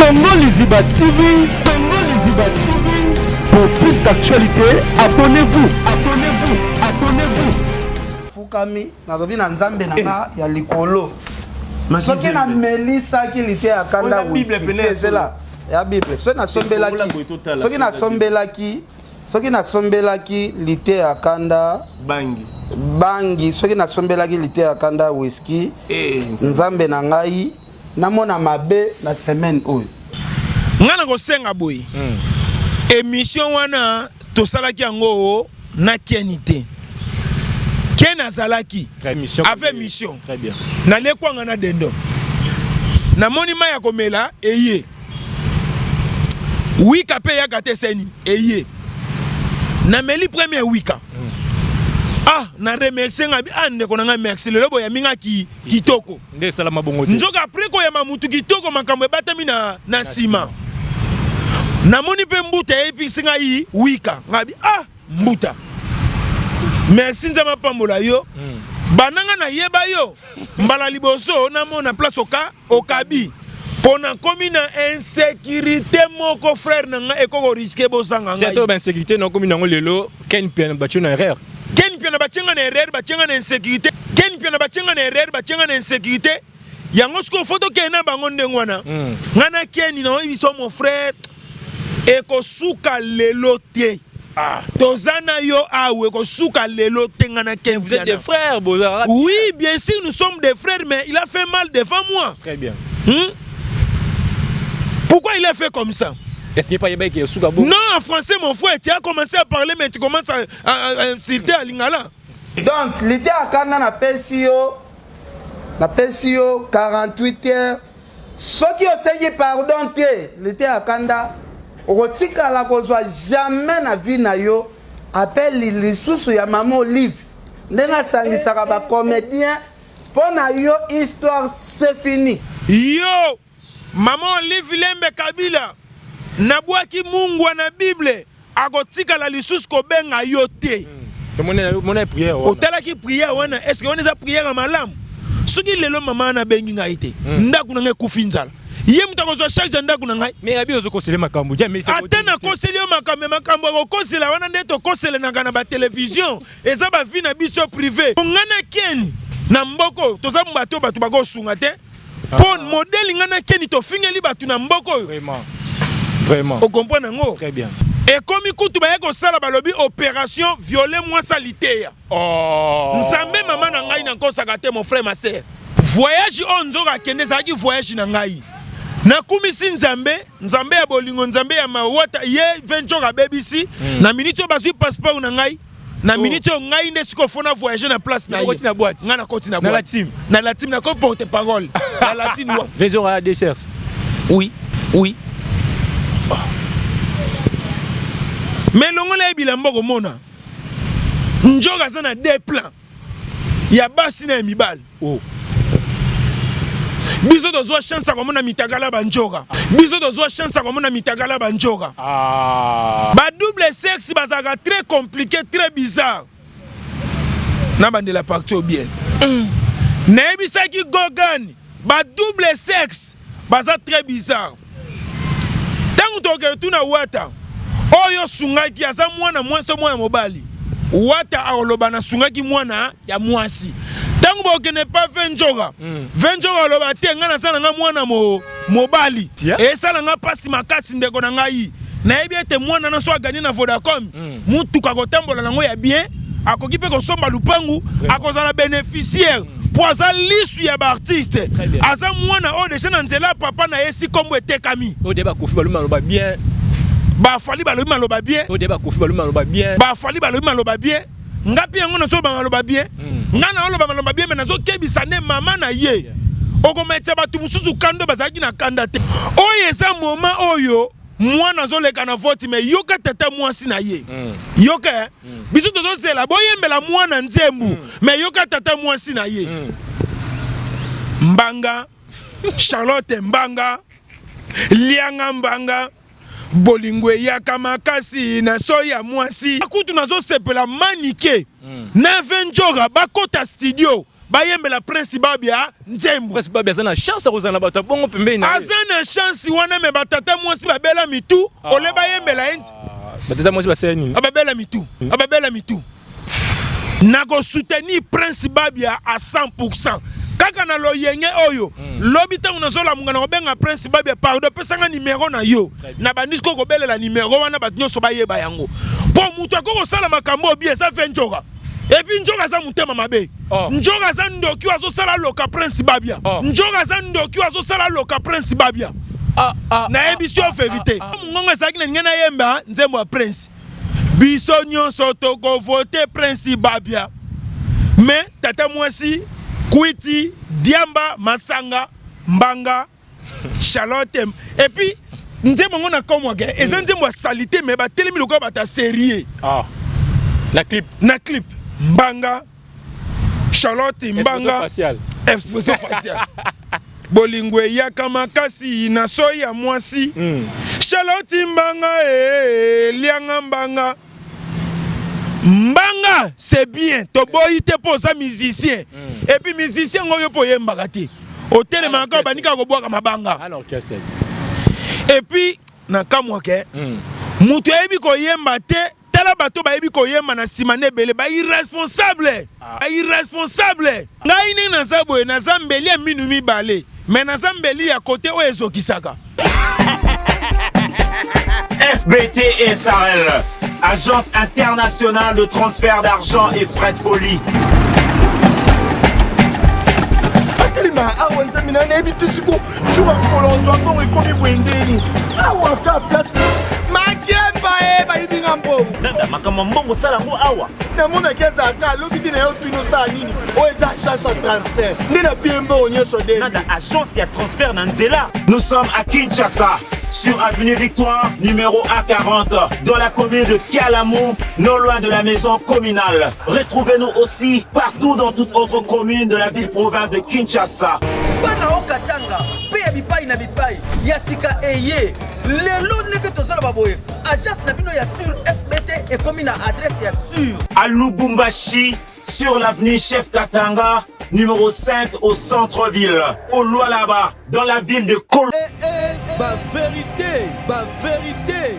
Congo Liziba TV, Congo Liziba TV. Pour plus d'actualités, abonnez-vous, abonnez-vous, abonnez-vous. Fukami, nalobi na Nzambe na nga ya likolo. Soki namelisaki liteya kanda ezela ya Bible, soki nasombelaki, soki nasombelaki, soki nasombelaki liteya kanda bangi bangi, soki nasombelaki liteya kanda whisky, Nzambe na ngai namona mabe na semaine oyo. Nga nakosenga boye, émission wana tosalaki yango na Keni te. Ken azalaki avec mission. Nalekwanga na dendo, namoni mai ya komela eye wika mpe eyaka te seni eye nameli premier wika. Ah, na remercie nga bi ah ndeko na ngai, merci, lelo boyambi nga ki kitoko. Nde esalama bongo te. Nzoka après koyamba mutu kitoko, makambo ebatami na nsima. Namoni mpe mbuta eyebisi ngai wika, ngai bi ah mbuta, merci, Nzambe apambola yo. Bananga nayeba yo mbala liboso namona place oka okabi mpo nakomi na insécurité moko, frère na ngai, ekoko risquer bozanga ngai. C'est ba insécurité na komi nango lelo. Ken Mpiana batie na erreur. Ken Mpiana batie nga na erreur, batie nga na insécurité. Ken Mpiana batie nga na erreur, batie nga na insécurité. Yango sikoyo faut tokende na bango ndenge wana. Nga na Keni na oyebi so, mon frère, ekosuka lelo te. Toza na yo awa, ekosuka lelo te, nga na Ken. Vous êtes des frères, bozala. Oui, bien sûr, nous sommes des frères, mais il a fait mal devant moi. Très bien. Pourquoi il a fait comme ça? Est-ce qu'il n'y a pas yeba suka bon? Non, en français, mon frère, tu as commencé à parler, mais tu commences à insulter à lingala. Donc liteya kanda, napesi yo 48 heures. Soki osengi pardon te, liteya kanda, okotikala kozwa jamais na vie na yo appel lisusu ya mama Olive ndenge asangisaka bacomédien. Mpo na yo, histoire, c'est fini. Yo mama Olive Lembe Kabila, nabwaki mungwa na Bible, akotikala lisusu kobenga yo te. Mona prière wana. Otalaki prière wana, est ce que wana eza prière ya malamu? Soki lelo mama wana abengi ngai te, ndako na ngai ekufi nzala, ye moto akozwa charge ya ndako na ngai. Mais abi ozokosele makambo dia. Ata nakoseli yo makambo ya makambo akokosela wana nde tokoselenaka na batelevizio, eza bavie na biso privé. Ngai na Keni na mboka oyo toza bato, bato bakosunga te mpo modèle ngai na Keni tofingeli bato na mboka oyo. Vraiment. Vraiment. Okomprendre yango? Très bien. Ekomi kutu baye kosala, balobi opération viole mwasi aliteya. Oh. Nzambe mama na ngai, nankosaka te, mon frère, ma sœur. Voyage oyo nzoka akende ezalaki voyage na ngai. Nakumisi Nzambe, Nzambe ya bolingo, Nzambe ya mawata. Ye venjoka abebisi na minute oyo bazwi passeport na ngai na minute oyo ngai nde sikoyo faut na voyage na place na ye. Okoti na boîte. Ngai nakoti na Na la boîte. team. Na la team, nakomi porte parole na la team wa. Vezora ya décherche. Oui, mais longola ye bilamba, komona njoka aza na deux plans ya basi na ya mibali. Oh. Biso tozwa chance ya komona mitakala banjoka, biso tozwa chance ya komona mitakala banjoka. Ah. Badouble sexe bazalaka très compliqué, très bizarre. Na bandela parti oyo bien, nayebisaki Gogan, badouble sexe baza très bizarre. Ntango tokokende tuna Wata oyo osungaki aza mwana mwasi to mwana mobali, Wata akoloba nasungaki mwana ya mwasi. Ntango bokende pa Venjoka, Venjoka aloba te, ngai naza na ngai mwana mobali. Tia. Esala nga mpasi makasi, ndeko na ngai. Nayebi ete mwana na so aganye na Vodacom, mutuka kotambola nango ya bien, akoki mpe kosomba lupangu, akozala bénéficiaire mpo aza lisu ya baartiste. Très bien. Aza mwana oyo deja na nzela ya papa na ye si nkombo etekami. Oyo de bakofi balobi maloba bien. Bafali balobi maloba bien. Oyo de bakofi balobi maloba bien. Bafali balobi maloba bien, nga mpe yango nazoloba maloba bien. Nga naoloba maloba bien, mais nazokebisa nde mama na ye. Okometisa bato mosusu kando bazalaki na kanda te. Oyo eza moma oyo mwana azoleka na vote, mais yoka tata mwasi na ye. Yoka eh? Biso tozozela boyembela mwana nzembu, mais yoka tata mwasi na ye. Mbanga Charlotte, mbanga lianga, mbanga bolingo eyaka makasi na so ya mwasi. Kutu nazosepela Manike na Venjora bakota studio. Bayembela Prince Babia nzembo. Prince Babia aza na chance ya kozala na bato ya bongo pembeni na ye. Aza na chance wana me batata mwasi babela mitu ah. Ole bayembela ye. Batata mwasi basala nini? Ababela mitu. Ababela mitu. Nako soutenir Prince Babia à 100%. Kaka na loyenge oyo lobi ntango nazolamuka na kobenga Prince Babia, pardon, pesanga nimero na yo na bandisi ko kobelela nimero wana, bato nyonso bayeba yango, mpo moto akoki kosala makambo oyo bi eza ve njoka. Et puis njoka aza motema mabe. Oh. Njoka aza ndoki oyo azosala loka Prince Babia. Oh. Njoka aza ndoki oyo azosala loka Prince Babia. Ah, ah, Nayebisi yo vérité, mongongo ezalaki na ninge nayemba nzembo ya Prince, biso nyonso tokovote Prince Babia, mais tata mwasi kwiti, diamba, masanga, mbanga, Charlotte. Et puis nzembo ngo na komwaka eza nzembo ya salité, mais batelemi lokola bato ya sérieux. Ah. Na clip. Na clip, mbanga, Charlotte, mbanga. Facial. Expression faciale. Bolingo eyaka makasi na soi ya mwasi. Charlotte mbanga, e lianga mbanga. Mbanga, c'est bien, toboyi te, mpo oza musicien. Et puis musicien ngo yo mpo oyembaka te, otelemaka kaka, obandi kaka kobwaka mabanga. À l'orchestre. Et puis na kamwake moto ayebi koyemba te. Tala bato bayebi koyemba na nsima na ebele, bairresponsable, bairresponsable. Ngai ndenge naza boye, naza mbeli ya minu mibale, me naza mbeli ya kote oyo ezokisaka. FBT SARL, Agence internationale de transfert d'argent et frais de colis. Atelema awa, nzambe na nayebi te siko jour ya mokolo ozwa mbongo ekomi boye ndeni awa ka place makiemba e bayibi nga mbongo. Nada, makambo ya mbongo osala yango awa. Namonaki ezalaka alobi te na yo tuni osala nini, oyo eza agence ya transfert nde napie mbongo nyonso de. Nada, agence ya transfert na nzela. Nous sommes à Kinshasa, sur avenue Victoire, numéro A40, dans la commune de Kalamu, non loin de la maison communale. Retrouvez-nous aussi partout dans toute autre commune de la ville-province de Kinshasa. Bana okatanga mpe ya bipai na bipai ya sika eye lelo ndenge tozoloba boye, agence na bino ya sur FBT ekomi na adresse ya sur. À Lubumbashi, sur l'avenue Chef Katanga, numéro 5 au centre-ville. Au Lualaba, dans la ville de Kol. Ba vérité, ba vérité.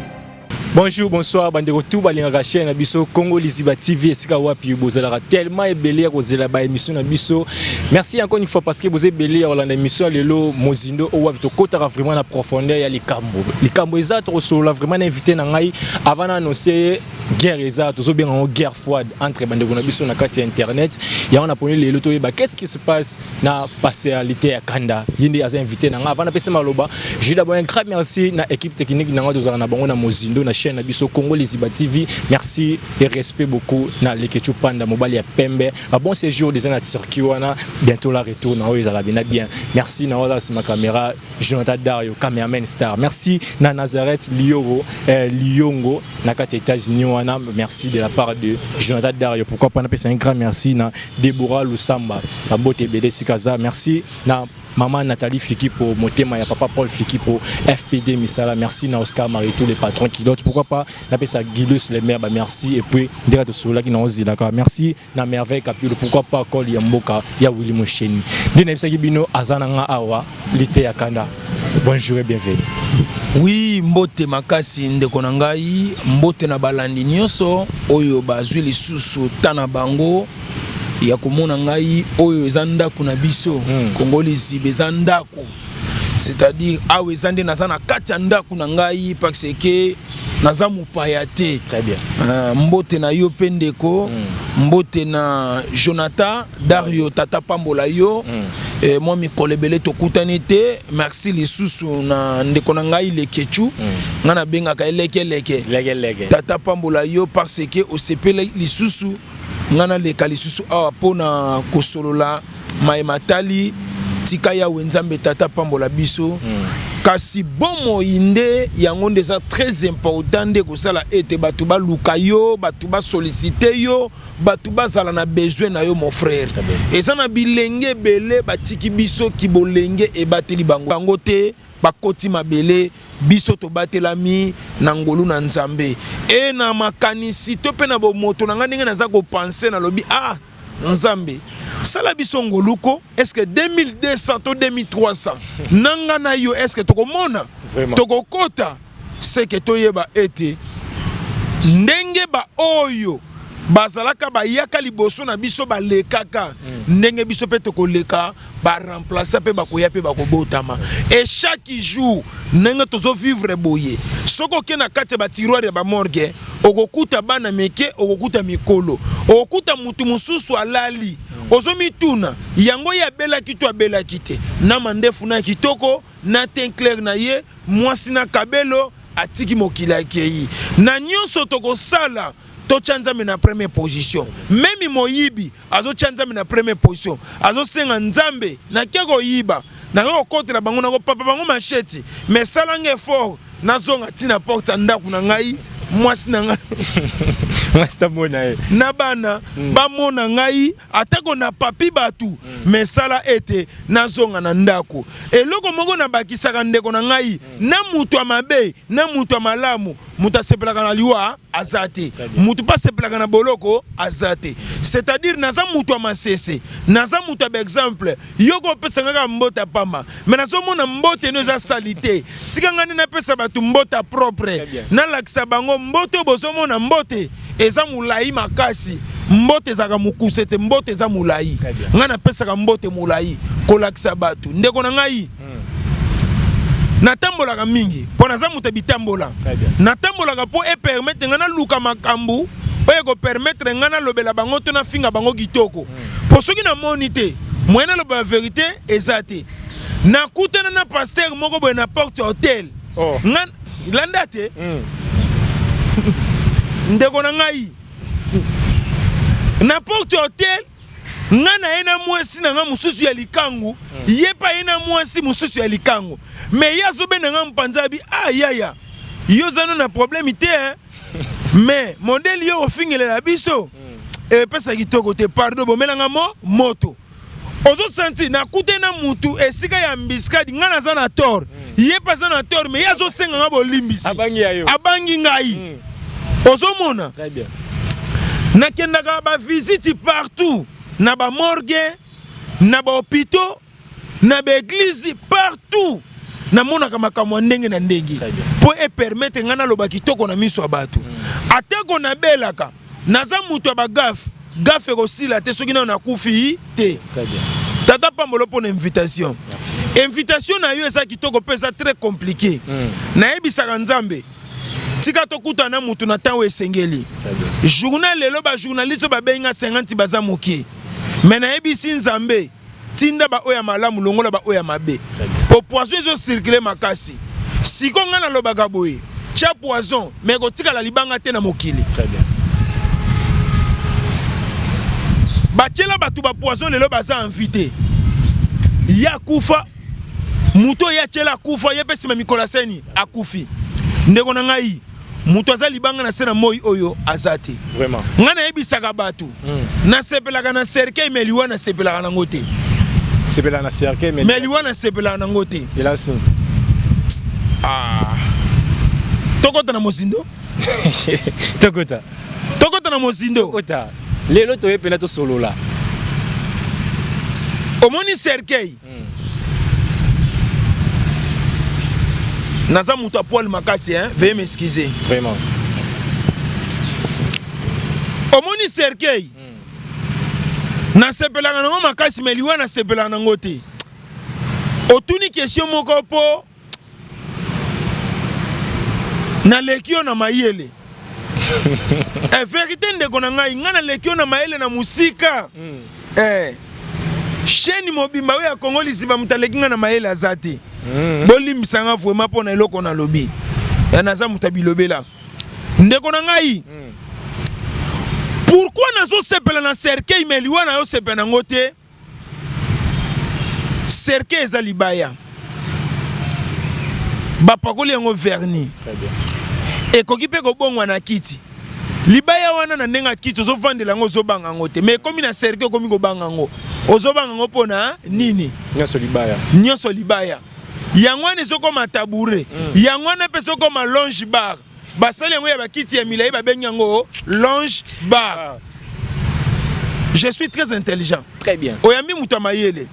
Bonjour, bonsoir, bandeko tout balingaka chaîne na biso Congo Liziba TV, esika wapi bozalaka tellement ebele ya kozela ba émission na biso. Merci encore une fois parce que boza ebele ya kolanda émission ya lelo mozindo oyo wapi tokotaka vraiment na profondeur ya likambo. Likambo eza tokosolola vraiment na invité na ngai. Avant na annoncer, guerre eza, tozobenga yango guerre froide entre bandeko na biso na kati ya internet. Yango naponi lelo toyeba qu'est-ce qui se passe na passeralité ya kanda. Ye nde aza invité na ngai. Avant napesa maloba, je d'abord un grand merci na équipe technique na ngai, tozalaka na bango na mozindo na chaîne na biso Congo Liziba TV. Merci et respect beaucoup na Lekechu Panda, mobali ya pembe. Ba bon séjour déjà na Turquie wana, bientôt la retour na oyo ezala bina bien. Merci na oyo nsima caméra, Jonathan Dario, cameraman star. Merci na Nazareth Lioro, Liongo na kati ya États-Unis wana. Merci de la part de Jonathan Dario. Pourquoi pas napesa un grand merci na Deborah Lusamba, babote ebele sikaza. Merci na maman Nathalie Fikipo, motema ya papa Paul Fikipo, FPD Misala. Merci na Oscar Maritou, les patrons qui l'autre. Pourquoi pas napesa Guilus le maire, bah merci. Et puis ndeka tosololaki na ozilaka. Merci na Merveille Kapiolo, pourquoi pas Kol ya mboka ya Willy Mosheni. Nde nayebisaki bino aza na nga awa Lite ya Kanda. Bonjour et bienvenue. Oui, mbote makasi ndeko na ngai, mbote na balandi nyonso oyo bazwi lisusu ta na bango ya komona ngai. Oyo eza ndako na biso, Kongo Liziba eza ndako, c'est-à-dire awa eza nde naza na kati ya ndako na ngai parce que naza mopaya te. Très bien. Mbote na yo mpe ndeko, mbote na Jonathan Dario, tata pambola yo. Mwa mikolo ebele tokutani te. Merci lisusu na ndeko na ngai Lekechu, ngai nabengaka ye Lekeleke. Leke leke. Tata pambola yo parce que osepeli lisusu ngai naleka lisusu awa mpona kosolola maye matali. Tika Yawe Nzambe tata pambola biso. Kasi bomoi nde yango nde eza très important, nde kosala ete bato baluka yo, bato basollicite yo, bato bazala na besoin na yo, mon frère. Eza na bilenge ebele batiki biso ki bolenge ebateli bango bango te, bakoti mabele. Biso tobatelami na ngolu na Nzambe e na makanisi to mpe na bomoto na ngai, ndenge naza kopenser, nalobi: ah Nzambe. Sala biso ngolu ko, est-ce que 2200 to 2300 na nga na yo, est-ce que tokomona? Tokokota, c'est que toyeba ete ndenge ba oyo bazalaka bayaka liboso na biso balekaka, ndenge biso mpe tokoleka, baremplace mpe bakoya mpe bakobotama. Et chaque jour ndenge tozovivre boye, soki oke na kati ya batiroir ya bamorgue, okokuta bana mike, okokuta mikolo, okokuta mutu mosusu alali, ozomituna yango ye abelaki to abelaki te, na mandefu na ya kitoko, na teint clair na ye, mwasi na kabelo, atiki mokili, akei. Na nyonso tokosala, totya Nzambe na première position. Même moyibi azotya Nzambe na première position, azosenga Nzambe: nake koyiba, nake kokotela bango, nakopapa bango machette, mais salanga effort nazonga ntina porte ya ndako na ngai, mwasi na ngai Mwasi amona ye. Na bana bamona ngai, atako na papi bato, mais sala ete nazonga na ndako. Eloko moko nabakisaka, ndeko na ngai, na moto ya mabe na moto ya malamu, moto asepelaka na liwa aza te, moto mpe asepelaka na boloko aza te. C'est-à-dire naza moto ya masese, naza moto ya baexemple. Yo kopesa nga kaka mbote ya pamba, mais nazomona mbote no eza sali te. Tika ngai nde napesa bato mbote ya propre, nalakisa bango mbote oyo bozomona. Mbote eza molai makasi, mbote ezalaka mokuse te, mbote eza molai. Ngai napesaka mbote molai kolakisa bato. Ndeko na ngai, natambolaka mingi mpo naza moto ya bitambola. Natambolaka mpo epermettre ngai naluka makambo oyo ekopermettre ngai nalobela bango to nafinga bango kitoko, mpo soki namoni te moyen naloba vérité eza te. Nakutana na pasteur moko boye na porte ya hotel. Nga landa te, ndeko na ngai, na porte ya hotel, nga na ye na mwasi na nga mosusu ya likangu, ye mpe aye na mwasi mosusu ya likangu, mais ye azobenda nga mopanza, abi: "Ah yaya, yo oza no na problème te, hein? Mais modèle yo ofingelela biso epesa kitoko te, pardon, bomelanga mo moto." Ozosanti nakute na mutu esika ya mbiskadi, ngai naza na tort, ye mpe aza na tort, mais ye azosenga nga bolimbisi. Abangi ya yo. Abangi ngai. Ozomona, nakendaka bavisite partout, na bamorgue, na bahôpitaux, na baeglise, partout namonaka makambo ya ndenge na ndenge, mpo epermettre ngai naloba kitoko na miso ya bato. Atako nabelaka, naza moto ya bagaffes, gaffe ekosila te soki nano nakufi te. Tata pambolo mpo na invitation. Invitation na yo eza kitoko mpe eza très compliqué. Nayebisaka Nzambe: tika tokutana na mutu na ntango esengeli. Journal lelo, bajournaliste oyo babengi nga 50 baza moke, mais nayebisi Nzambe: tinda baoyo ya malamu, longola baoyo ya mabe, po poison ezocircule makasi. Siko ngai nalobaka boye: tia poison, mais kotikala libanga te na mokili. Batiela bato bapoison, lelo baza envie te. Ye akufa, moto oyo atiela akufa, ye mpe nsima mikolo aseni akufi. Ndeko na ngai, moto aza libanga na se na moi oyo aza te. Ngai nayebisaka bato, nasepelaka na cercueil, mais liwa nasepelaka nango te. Sepelaka na cercueil, mais mais liwa nasepelaka nango te. Elasi. Ah. Tokɔta na mozindo. Tokota. Tokɔta na mozindo. Tokota. Lelo toye mpena tosolola. Omoni cercueil, naza moto ya poil makasi, hein? Veuillez m'excuser. Omoni cercueil, nasepelaka nango makasi, mais liwa nasepelaka nango te. Otuni question moko mpo naleki yo na mayele. Eh, vérité, ndeko na ngai, ngai naleki yo na mayele na mosika. Eh, chaîne mobimba oyo ya Kongo Liziba, moto aleki ngai na mayele aza te. Bolimbisa nga vraiment mpo na eloko nalobi. Ya naza moto ya bilobela. Ndeko na ngai, pourquoi nazosepela na cercueil mais liwa nazosepela nango te? Cercueil eza libaya, bapakoli yango vernis, ekoki mpe kobongwa na kiti. Libaya wana na ndenge ya kiti, ozovandela yango, ozobanga yango te, mais ekomi na cercueil, okomi kobanga yango. Ozobanga yango mpo na nini? Nyonso libaya. Nyonso libaya. Yango wana ezokoma tabouret, yango wana mpe ezokoma longe bar. Basali yango ya bakiti ya milai, babengi yango longe bar. Je suis très intelligent. Très bien. Oyambi moto ya mayele.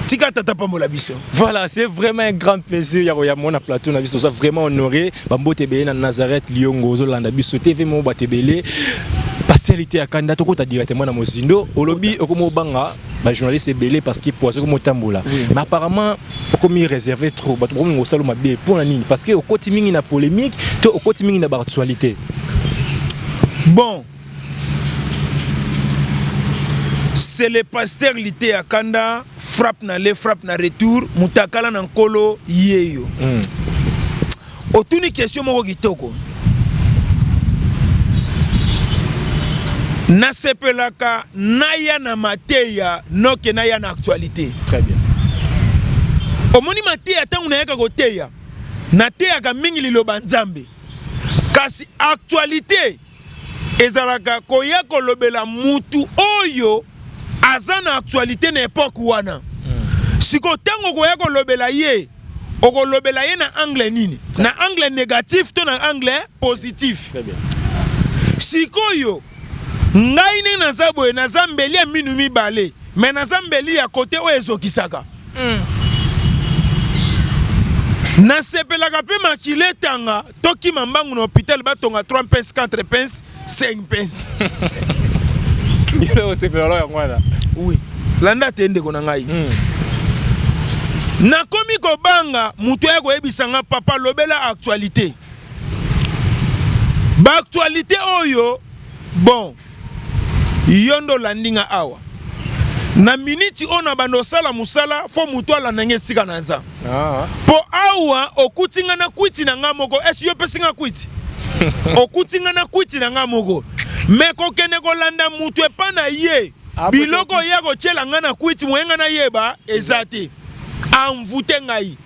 Tika tata pambola biso. Voilà, c'est vraiment un grand plaisir ya koya mona plateau na biso, toza vraiment honoré. Bambote ebele na Nazareth Liongo ozolanda biso TV mo bato ebele. Pasteur Liteya Kanda tokota directement na mozindo. Olobi okomi obanga ba journaliste ebele parce que poison komi otambola. Mais apparemment okomi réservé trop, bato bakomi kosala mabe mpo na nini? Parce que okoti mingi na polémique to okoti mingi na ba actualité. Bon, c'est le pasteur Liteya Kanda, frappe na le frappe na retour, mutakala na nkolo yeyo. Otuni question moko kitoko. Nasepelaka naya na mateya noke naya na actualité. Très bien. Omoni mateya ntango nayaka koteya, nateyaka mingi liloba Nzambe, kasi actualité ezalaka koya kolobela mutu oyo aza na actualité na époque wana. Sikoyo ntango okoya kolobela ye, okolobela ye na angle nini? Na angle négatif to na angle positif? Très bien. Sikoyo ngai ndenge naza boye, naza mbeli ya minu mibale, me naza mbeli ya kote oyo ezokisaka. Nasepelaka mpe makila etanga, tokima mbangu na hôpital batonga 3 pence, 4 pence, 5 pence. Yo osepela yango wana. Oui, landa te ndeko na ngai. Nakomi kobanga moto ya koyebisa nga papa lobela actualité. Baactualité oyo, bon, yo nde olandi nga awa na miniti oyo na bando osala mosala, fo moto alanda nga esika naza. Mpo awa okuti nga na kwiti na nga moko, esi yo opesi nga kwiti, okuti nga na kwiti na nga moko, me kokende kolanda moto epa na ye, biloko ye akotiela nga na kwiti moye nga nayeba eza te. Envoûte ngai,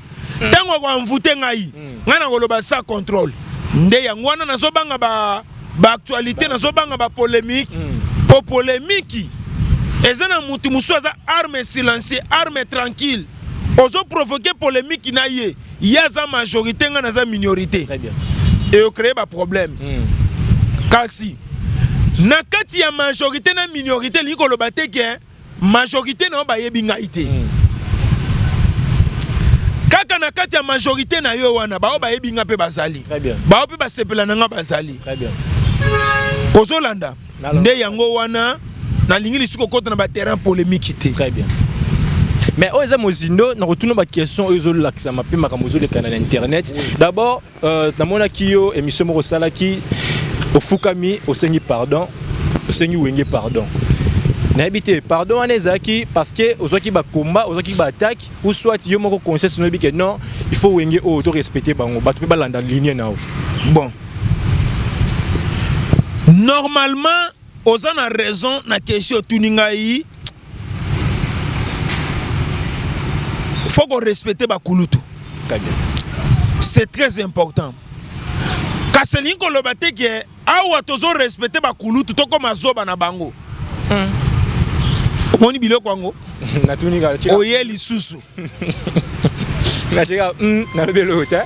ntango akoenvoûte ngai, ngai nakoloba sans contrôle. Nde yango wana nazobanga ba baactualité, nazobanga bapolémique, po polémique eza na mutu mosusu aza arme silencieux, arme tranquille. Ozoprovoke polémique na ye, ye aza majorité, ngai naza minorité. Très bien. Eyocrée baproblème. Kasi na kati ya majorité na minorité, elingi koloba te ke majorité na yo bayebi ngai te. Kaka na kati ya majorité na yo wana, bao bayebi nga mpe bazali, Très bien. bao mpe basepela na nga bazali. Très bien. Ozolanda? Nalanda. Nde yango wana nalingi lisusu kokota na baterrain polémique te. Très bien. Mais oyo eza mozindo, na kotuna baquestion oyo ezolakisama mpe makambo ezolekana na internet. D'abord, namonaki yo émission moko osalaki, ofukami, osengi pardon, osengi Wenge pardon. Nayebi te pardon wana ezalaki parce que ozwaki bakomba, ozwaki baattaque, ou soit yo moko conscience oyebi ke non, il faut Wenge oyo to respecter bango, bato mpe balanda ligne na yo. Bon, normalement oza na raison na question otuni ngai. Faut korespecte bakulutu. Très bien. C'est très important, kasi elingi koloba te ke awa tozorespecte bakulutu tokóma zoba na bango. Omoni biloko yango? Natuni kaka. Oye lisusu. Nacheka, nalobi eloko te.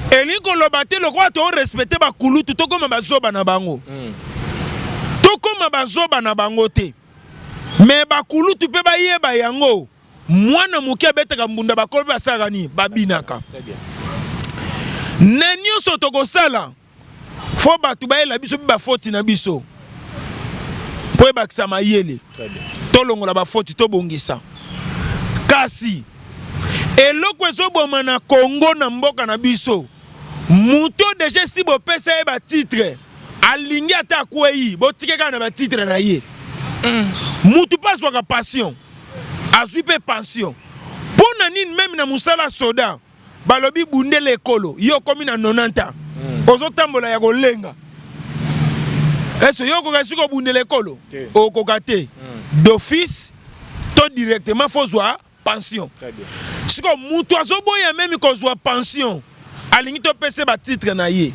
Elingi koloba te lokola torespecte bakulutu tokóma bazoba na bango. Tokóma bazoba na bango te, me bakulutu mpe bayeba yango. Mwana moke abetaka mbunda, bakolo mpe basalaka nini? Babinaka. Très bien. Na nyonso tokosala, fo bato bayela biso mpe bafoti na biso mpo ebakisa mayele. Très bien. Tolongola bafoti, tobongisa. Kasi eloko ezoboma na Kongo, na mboka na biso, moto deja esi bopesa ye batitre, alingi ata akwei, botike kaka na batitre na ye. Mutu mpe azwaka passion, azwi mpe pension mpo na nini? Meme na mosala soda, balobi bundela ekolo, yo okomi na 90 ans, ozotambola ya kolenga. Ese yo okoka soki obundela ekolo? Te. Okoka te. D'office to directement fo zwa pension. Très bien. Sikoyo mutu azoboya meme kozwa pension, alingi topesa batitre na ye.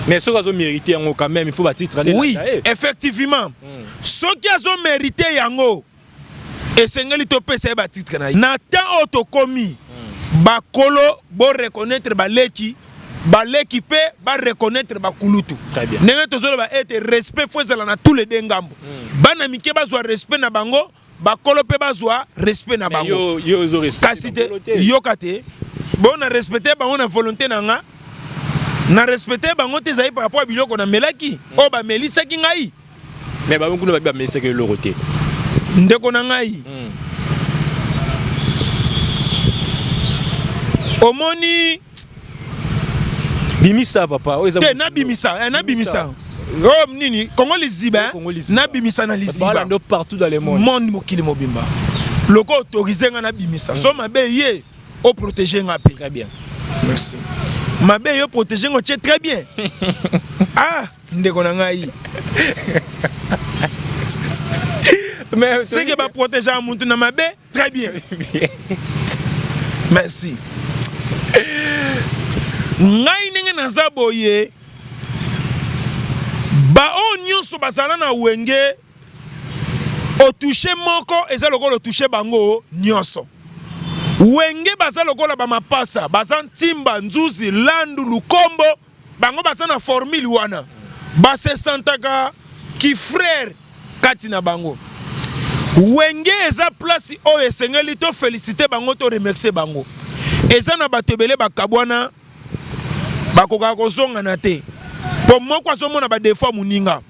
Mais soki azomérite yango, quand même il faut batitre. Oui, effectivement, soki azomérite yango, esengeli topesa ye batitre na ye. Na temps oyo tokomi, bakolo boreconnaître baleki, baleki mpe bareconnaître bakulutu. Très bien. Ndenge tozoloba ete respect fo ezala na tous les deux ngambo. Bana mike bazwa respect na bango, bakolo mpe bazwa respect na bango. Kasi te, yoka te, bo na respecte bango na volonté na nga, na respecte bango te ezali par rapport ya biloko namelaki oyo bamelisaki ngai. Mais bango kuna babi bamelisaki eloko te. Ndeko na ngai, omoni Bimisa papa oyo eza te, nabimisa, nabimisa oyo nini, Kongo Liziba, nabimisa na Liziba partout dans le monde, monde mokili mobimba. Loko autorise nga nabimisa, so mabe ye oprotege nga mpe. Très bien. Merci. Mabe yo protege nga otie très bien. Ah, ndeko na ngai, mais seke baprotegeaka mutu na mabe. Très bien, merci. Ngai ndenge naza boye, baoyo nyonso bazala na Wenge, otouche moko eza lokola otouche bango nyonso. Wenge baza lokola bamapasa, baza ntimba, nzuzi, landu, lukombo. Bango baza na formule wana, basesantaka ki frère kati na bango. Wenge eza place oyo esengeli to féliciter bango, to remercier bango. Eza na bato ebele bakabwana, bakokaka kozongana te mpo moko azomona badefo ya moninga,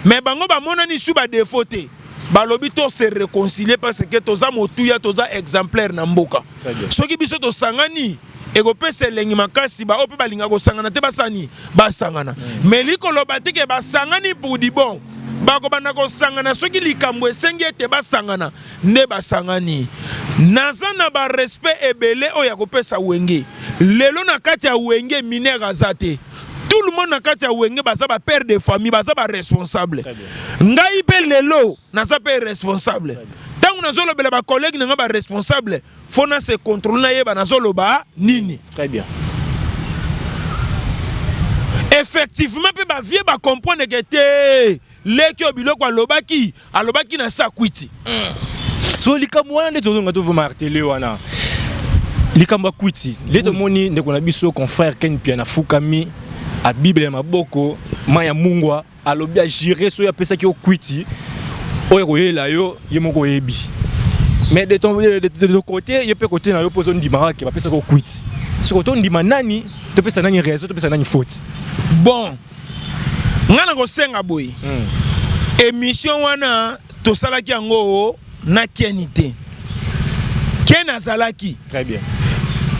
mais bango bamonani su badefo te. Balobi to se réconcilier parce que toza motuya, toza exemplaire na mboka. Soki biso tosangani, ekopesa elengi makasi. Baoyo mpe balinga kosangana te, basani basangana. Mais likoloba te ke basangani pour du bon. Bakobanda kosangana soki likambo esengi ete basangana nde basangani. Naza na barespect ebele oyo ya kopesa Wenge. Lelo na kati ya Wenge, mineur aza te. Tout le monde na kati ya Wenge baza bapère de famille, baza baresponsable. Ngai mpe lelo naza mpe responsable. Ntango nazolobela bacollègue na ngai baresponsable, fo na se contrôle, nayeba nazoloba nini. Très bien. Effectivement mpe bavie bacomprendre ke te, leki oyo biloko alobaki, alobaki na sa kwiti. So likambo wana nde tozonga, tovomartele wana likambo ya kwiti nde tomoni ndeko na biso confrère Ken Piana afukami, abible ya maboko, mai ya mungwa, alobi agire soki apesaki yo kwiti oyo ekoyela yo, ye moko oyebi. Mais de ton côté, ye mpe côté na yo mpo ozondimaka ke bapesaki yo kwiti. Sikoyo tondima nani? Topesa nani raison? Topesa nani faute? Bon, ngai na kosenga boye, émission wana tosalaki yango na Keni te, Ken azalaki. Très bien.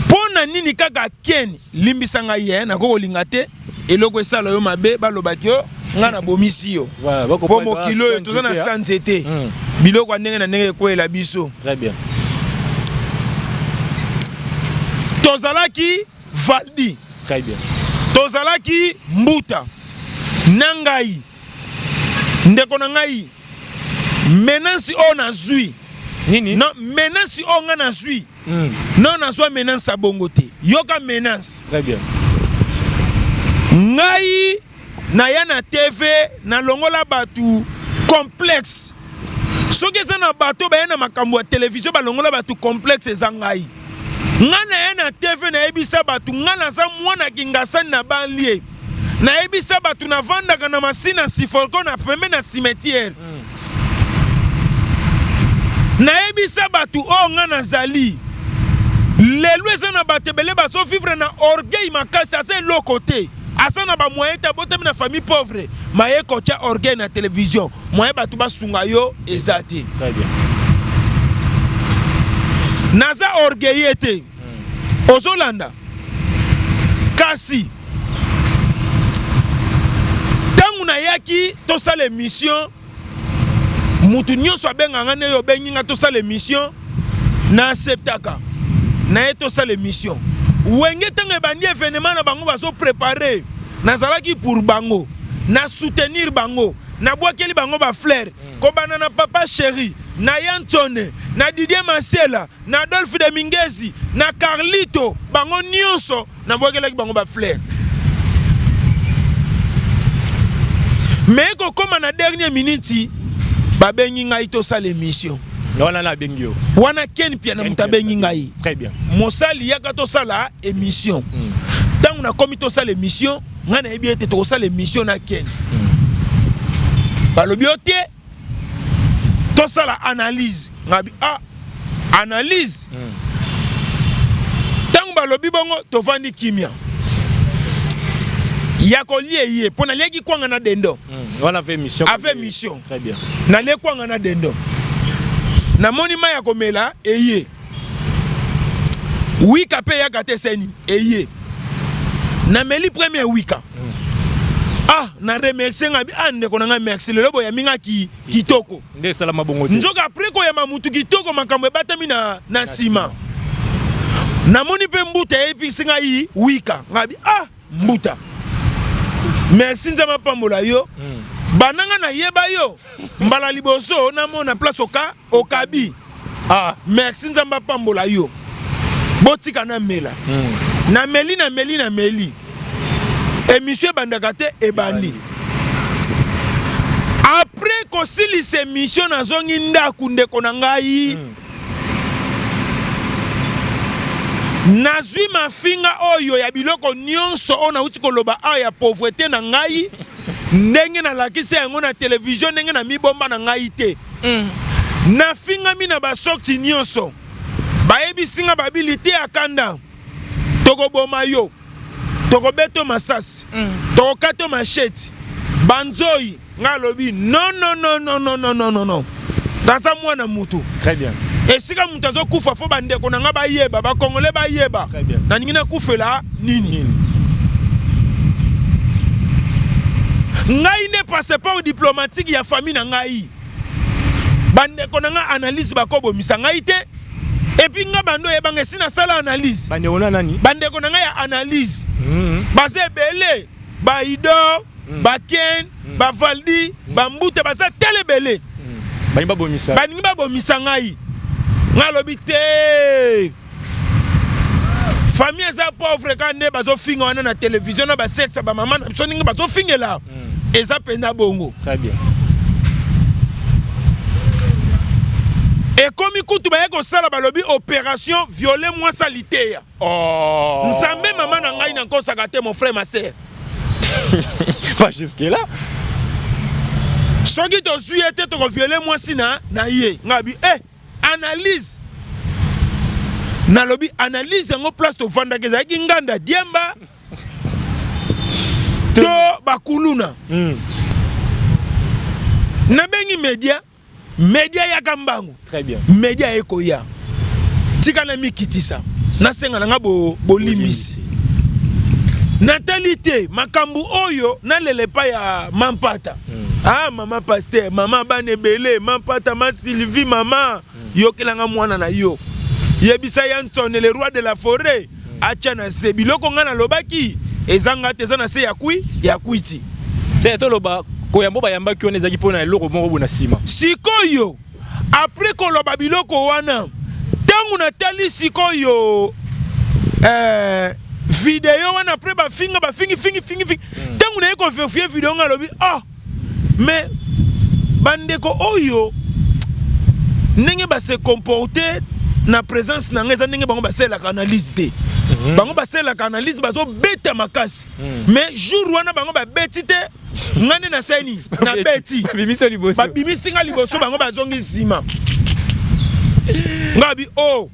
Mpo na nini kaka Ken? Limbisa ngai ye, nakoki kolinga te eloko esala yo mabe, balobaki yo ngai nabomisi yo. Mpo mokili oyo toza na sa nzete, biloko ya ndenge na ndenge ekweyela biso. Très bien. Tozalaki Valdi. Très bien. Tozalaki Mbuta na ngai, ndeko na ngai. Menace oyo nazwi nini? Non, menace oyo ngai nazwi, non, nazwa menace ya bongo te. Yoka menace. Très bien. Ngai naya na TV, nalongola bato complexe. Soki eza na bato baya na makambo ya televizio balongola bato complexe, eza ngai. Ngai naya na TV, nayebisa bato ngai naza mwana Kingasani na banlie. Nayebisa bato navandaka na Masina Sifolko na pembe na cimetière. Nayebisa bato oyo ngai nazali. Lelo eza na bato ebele bazovivre na orgueil makasi, aza eloko te, aza na bamoyen te, abotami na famille pauvre, maye kotia orgueil na télévision, moyen bato basunga yo eza te. Très bien. Naza orgueilleux te, ozolanda. Kasi ntango nayaki tosala émission, mutu nyonso abenganga nde yo obengi nga tosala émission, na acceptaka na ye tosala émission. Wenge ntango ebandi événement na bango bazoprépare, nazalaki pour bango, na soutenir bango, nabwakeli bango bafleur, kobanda na Papa Chéri, na Yantone, na Didier Masela, na Adolphe de Mingezi, na Carlito, bango nyonso nabwakelaki bango bafleur. Mais ekokóma na dernière minute, babengi ngai tosala émission. Wana na abengi yo? Wana Ken Piana moto abengi ngai. Très bien. Mosali, yaka tosala émission. Ntango nakomi tosala émission, ngai nayebi ete tokosala émission na Ken. Balobi yo te. Tosala analyse. Ngabi ah analyse. Tango balobi bongo tovandi kimia. Ya kolie ye mpo naliaki kwanga na dendo. Wana avait mission. Avait mission. Très bien. Nalie kwanga na dendo. Namoni mai ya komela eye. Wika mpe eyaka te seni eye. Nameli premier wika. Ah, na remercier nga bi ah ndeko na nga merci lelo boyambi nga ki kitoko. Nde esalama bongo te. Nzoka après koyamba mutu kitoko makambo ebatami na na nsima. Namoni mpe mbuta eyebisi ngai wika nga bi ah mbuta merci Nzambe apambola yo. Banda nga nayeba yo mbala liboso namona place oka okabi. Ah merci Nzambe apambola yo. Botika namela. Nameli nameli nameli. Émission ebandaka te ebandi. Après kosilisa émission nazongi ndako ndeko na ngai. Nazwi mafinga oyo ya biloko nyonso oyo nauti koloba awa ya pauvreté na ngai ndenge nalakisi yango na televizio ndenge na mibomba na ngai te. Nafingami na basokti nyonso. Bayebisi nga babili te akanda tokoboma yo, tokobeta masasi, tokokata machete, banzoi. Nga alobi non non non non non non non non non. Naza mwana mutu. Très bien. Esika mutu azokufa fo bandeko na nga bayeba, ba Congolais bayeba. Très bien. Nalingi nakufela nini? Nini? Ngai nde passeport diplomatique ya famille na ngai. Bandeko na nga analyse bakobomisa ngai te. Et puis nga bando oyebanga esi nasala analyse. Bandeko na nani? Bandeko na ngai ya analyse. Baza ebele, ba Idor, ba Ken, ba Valdi, ba Mbuta baza tele ebele. Balingi babomisa. Balingi babomisa ngai. Ngai alobi te. Famille eza pauvre ka nde bazofinga wana na télévision na ba sexe ba mama na biso ndenge bazofingela. Eza mpenza bongo. Très bien. Ekomi kutu baye kosala balobi opération violer mwasi aliteya. Oh. Nzambe mama na ngai nankosaka te mon frère ma sœur. Pas jusque là. Soki tozwi ye te tokoviole mwasi na na ye. Ngai bi eh analyse. Nalobi analyse yango place tovandaki ezalaki nganda diemba to bakuluna. Nabengi media, media yaka mbangu. Très bien. Media ekoya. Tika na mikitisa. Nasenga na nga bo bolimbisi. Natali te makambo oyo nalela epai ya Mampata. Ah mama pasteur, mama bana ebele, Mampata ma Sylvie mama, yokelanga mwana na yo. Yebisa ya Nsone le roi de la forêt atia na se biloko nga nalobaki eza nga te eza na se ya kui ya kwiti. Te toloba koyambo bayambaki wana ezalaki mpona eloko moko boye na nsima. Sikoyo après koloba biloko wana ntango natali sikoyo video wana après bafinga bafingi fingi fingi fingi ntango naye koverifie video nga alobi ah mais bandeko oyo ndenge ba se comporter na présence na ngai eza ndenge bango basalelaka analyse te. Bango basalelaka analyse bazobeta makasi. Mais jour wana bango babeti te nga nde nasali nini? Nabeti. Babimisi yo liboso. Babimisi nga liboso bango bazongi nsima. Nga bi oh.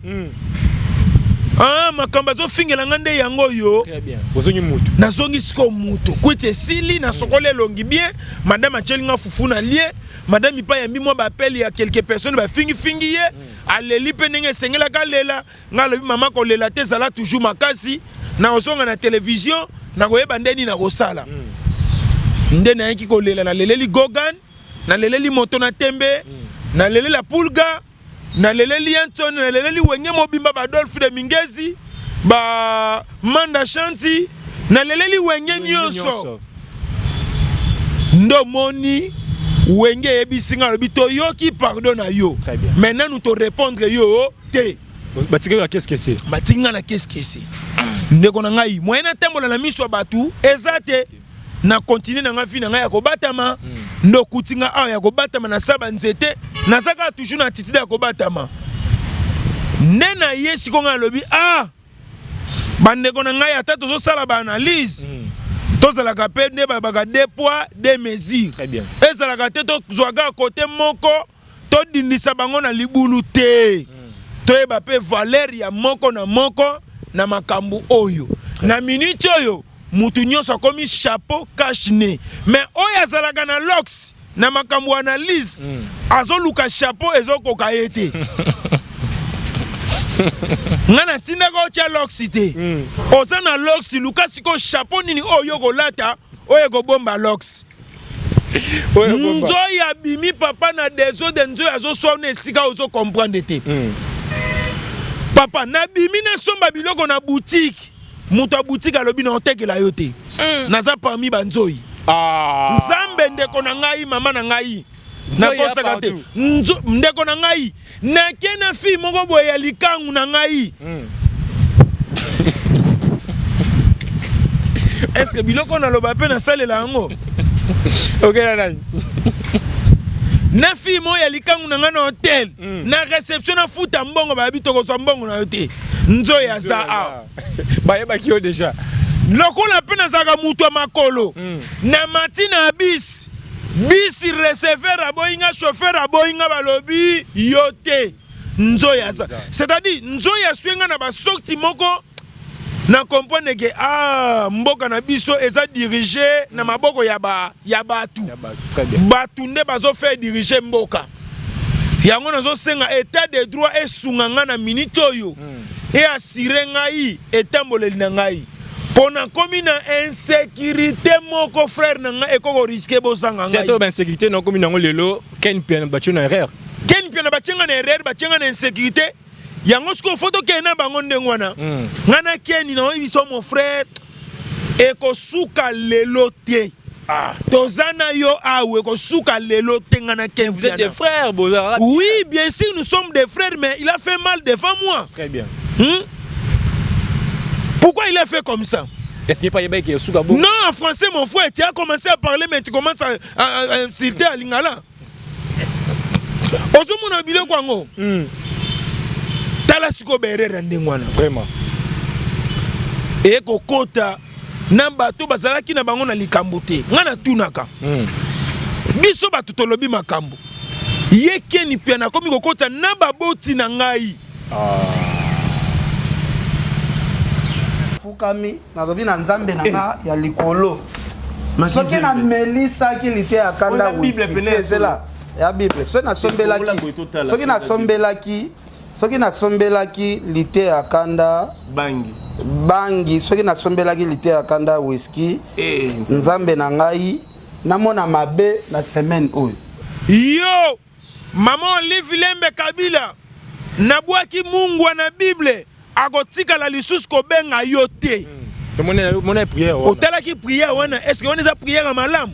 Ah makambo azofingela nga nde yango oyo. Très bien. Ozongi mutu. Nazongi sikoyo mutu. Kwiti esili nasokoli elongi bien. Madame atieli nga fufu na lie. Madame ipa yambi mwa ba appel ya quelques personnes bafingi fingi ye. Aleli pe ndenge esengelaka alela. Nga alobi mama kolela te zala toujours makasi. Na ozonga na télévision nakoyeba nde nini nakosala. Nde nayaki kolela naleleli Gogan, naleleli moto na tembe, nalelela Pulga, naleleli Anton, naleleli Wenge mobimba ba Adolphe de Mingezi, ba Manda Shanti, naleleli Wenge nyonso. Ndo moni Wenge eyebisi nga alobi toyoki pardon na yo. Très bien. Mais nanu to répondre yo te. Batiki yo na qu'est-ce que c'est? Batiki nga na qu'est-ce que c'est? Ndeko na ngai moyen natambola na miso ya bato eza te. Na continue na nga vie na ngai ya kobatama. Nde okuti nga awa ya kobatama na sa ba nzete. Naza kaka toujours na attitude ya kobatama. Nde na ye sikoyo ngai alobi ah bandeko na ngai ata tozosala ba analyse tozalaka pe nde babaka deux poids deux mesures. Très bien. Ezalaka te tozwaka côté moko. Todindisa bango na libulu te. Toyeba mpe valeur ya moko na moko na makambo oyo. Na minute oyo mutu nyonso akomi chapeau cache nez, mais oyo azalaka na lox na makambo analyse azoluka chapeau ezokoka ye te. Nga natindaka otya lox te. Oza na lox, luka sikoyo chapeau nini oyo kolata oyo ekobomba lox. Nzoi abimi papa na desode, nzoi azoswa na esika ozo comprendre te. Papa nabimi nasomba biloko na boutique, moto ya boutique alobi na otekela yo te. Naza parmi banzoi. Nzambe ndeko na ngai, mama na ngai, nakosaka te. Ndeko na ngai, nake na fille moko boye ya likangu na ngai. Est-ce que biloko naloba mpe nasalela yango? Okela nani? Na fille moko ya likangu na ngai na hotel, na réception nafuta mbongo, bayebi tokozwa mbongo na yo te. Nzoi aza awa. Bayebaki yo déjà. Lokola mpe nazalaka moto ya makolo, na mati na bisi, bisi receveur aboyi nga, chauffeur aboyi nga, balobi yo te. Nzoi aza, c'est-à-dire nzoi aswi nga na basokti moko na comprendre ke ah, mboka na biso eza dirige na maboko ya ba ya bato. Bato nde bazo faire diriger mboka. Yango nazosenga état de droit esunga nga na minute oyo, e assurer ngai etamboleli na ngai. Mpo nakomi na insécurité moko, frère na ngai, ekoko risquer bozanga ngai. C'est ba insécurité na komi nango lelo, Ken Mpiana batie na erreur. Ken Mpiana batie nga na erreur, batie nga na insécurité. Yango sikoyo faut tokende na bango ndenge wana. Nga na Keni na oyebi so mon frère, ekosuka lelo te. Toza na yo awa, ekosuka lelo te, nga na Ken. Vous êtes des frères, bozalaka. Oui, bien sûr, nous sommes des frères, mais il a fait mal devant moi. Très bien. Pourquoi il a fait comme ça? Est-ce qu'il n'y a pas eu suka bon? Non, en français, mon frère, tu as commencé à parler, mais tu commences à insulter à lingala. Ozomona biloko yango. Tala sikoyo ba erreur ya ndenge wana. Vraiment. Ekokota na bato bazalaki na bango na likambo te. Nga natunaka. Biso bato tolobi makambo. Ye Ken Mpiana akomi kokota na baboti na ngai. Fukami nalobi na Nzambe na nga ya likolo. Soki namelisaki liteya kanda whisky, ezela ya Bible. Soki nasombelaki, soki nasombelaki, soki nasombelaki liteya kanda bangi, bangi, soki nasombelaki liteya kanda whisky, Nzambe na ngai namona mabe na semaine oyo. Yo Maman Olive Lembe Kabila, nabwaki mungwa na Bible, akotikala lisusu kobenga yo te. Otalaki prière wana, est-ce que wana eza prière ya malamu?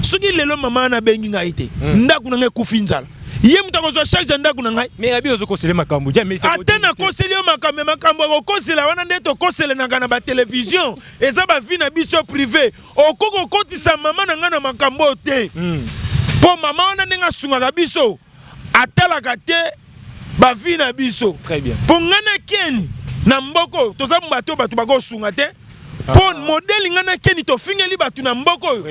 Soki lelo mama wana abengi ngai te, ndako na ngai ekufi nzala, ye moto akozwa charge ya ndako na ngai. Mais abi ozokosele makambo. Ata nakoseli yo makambo, makambo akokosela wana nde tokoselenaka na batelevizio, eza bavie na biso privé. Okoki kokotisa mama na ngai na makambo oyo te, mpo mama wana ndenge asungaka biso atalaka te bavie na biso. Mpo ngai na Keni na mboka oyo toza bato bato bakosunga te, mpo modèle ngai na Keni tofingeli bato na mboka oyo.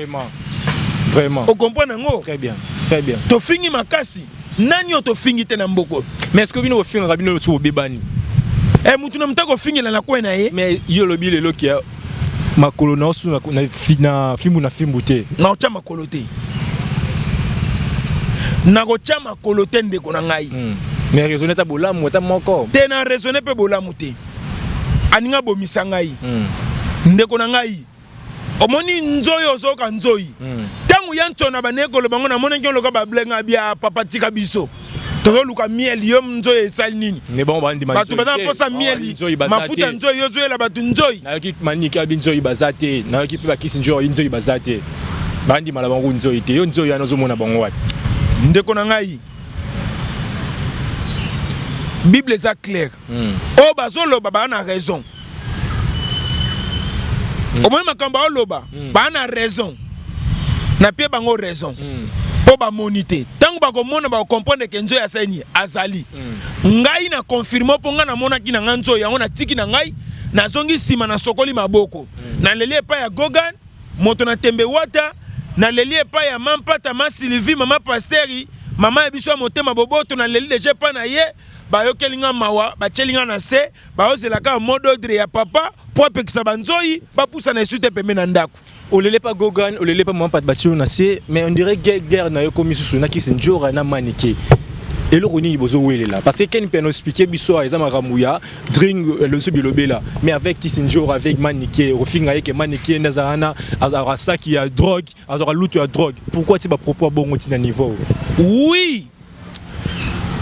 Vraiment. Okomprendre yango? Très bien. Très bien. Tofingi makasi. Nani oyo tofingi te na mboka oyo? Mais est-ce que bino bofingaka bino so bobebani? Eh, mutu na mutu akofingela na kwe na ye. Mais yo lobi lelo kia makolo na osu na na fimbu na fimbu te. Na otya makolo te. Nakotya makolo te ndeko na ngai. Mais raisonner ata bolamu ata moko. Te, na raisonner mpe bolamu te. Aninga bomisa ngai. Ndeko na ngai, omoni nzoi ozoyoka nzoi. Ntango ya ntona bandeki koloba ngo, namonaki oloka bablenga bia papa tika biso. Tozoluka miel, yo nzoi esali nini? Mais bon, bandima bato baza na posa miel, mafuta nzoi, yo ozoyela bato nzoi. Nayoki maniki abi nzoi baza te, nayoki mpe bakisi nzoi, nzoi baza te. Bandima na bango nzoi te. Yo nzoi wana ozomona bango wapi? Ndeko na ngai, Bible eza claire. Oyo bazoloba baa na raison. Omoni makambo aoloba, baa na raison. Napie bango raison. Mpo bamoni te. Ntango bakomona bakokomprendre ke nzoi asali nini? Azali. Ngai na confirme mpo ngai namonaki na ngai nzoi yango, natiki na ngai, nazongi nsima, nasokoli maboko. Naleli epai ya Gogan, moto na tembe wata, naleli epai ya Mampata, ma Sylvie, mama Pasteri. Mama ya biso ya motema boboto, naleli deja epai na ye. Bayokeli nga mawa, batieli nga na se, baozela kaka mot d'ordre ya papa mpo apekisa banzoi bapusana esu te pembe na ndako. Olele pa Gogan, olele pa mama Pat Bachilo na se, mais on dirait guerre, guerre na yo komi susu na kisi njora na manike. Eloko nini bozo welela parce que Ken Piano expliquer biso eza makambo ya drink le so bilobela, mais avec kisi njora, avec manike ofinga ye ke manike ndaza wana azalaka saki ya drogue, azalaka lutu ya drogue. Pourquoi ti ba propos bongo ti na niveau? Oui,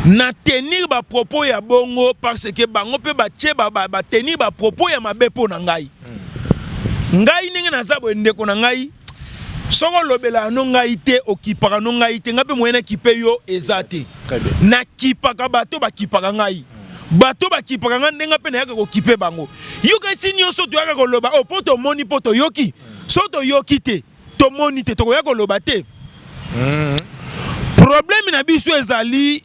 na tenir ba propos ya bongo parce que bango mpe batie ba, ba, ba tenir ba propos ya mabe mpo na ngai. Ngai ndenge naza boye, ndeko na ngai, soki olobelaka no ngai te, okipaka no ngai te, ngai mpe moyen nakipe yo eza te. Nakipaka bato bakipaka ngai, bato bakipaka ngai ndenge mpe nayaka kokipe bango. Yoka esi nyonso toyaka koloba oyo mpo tomoni, mpo toyoki. Soki toyoki te, tomoni te, tokoya koloba te. Problème na biso ezali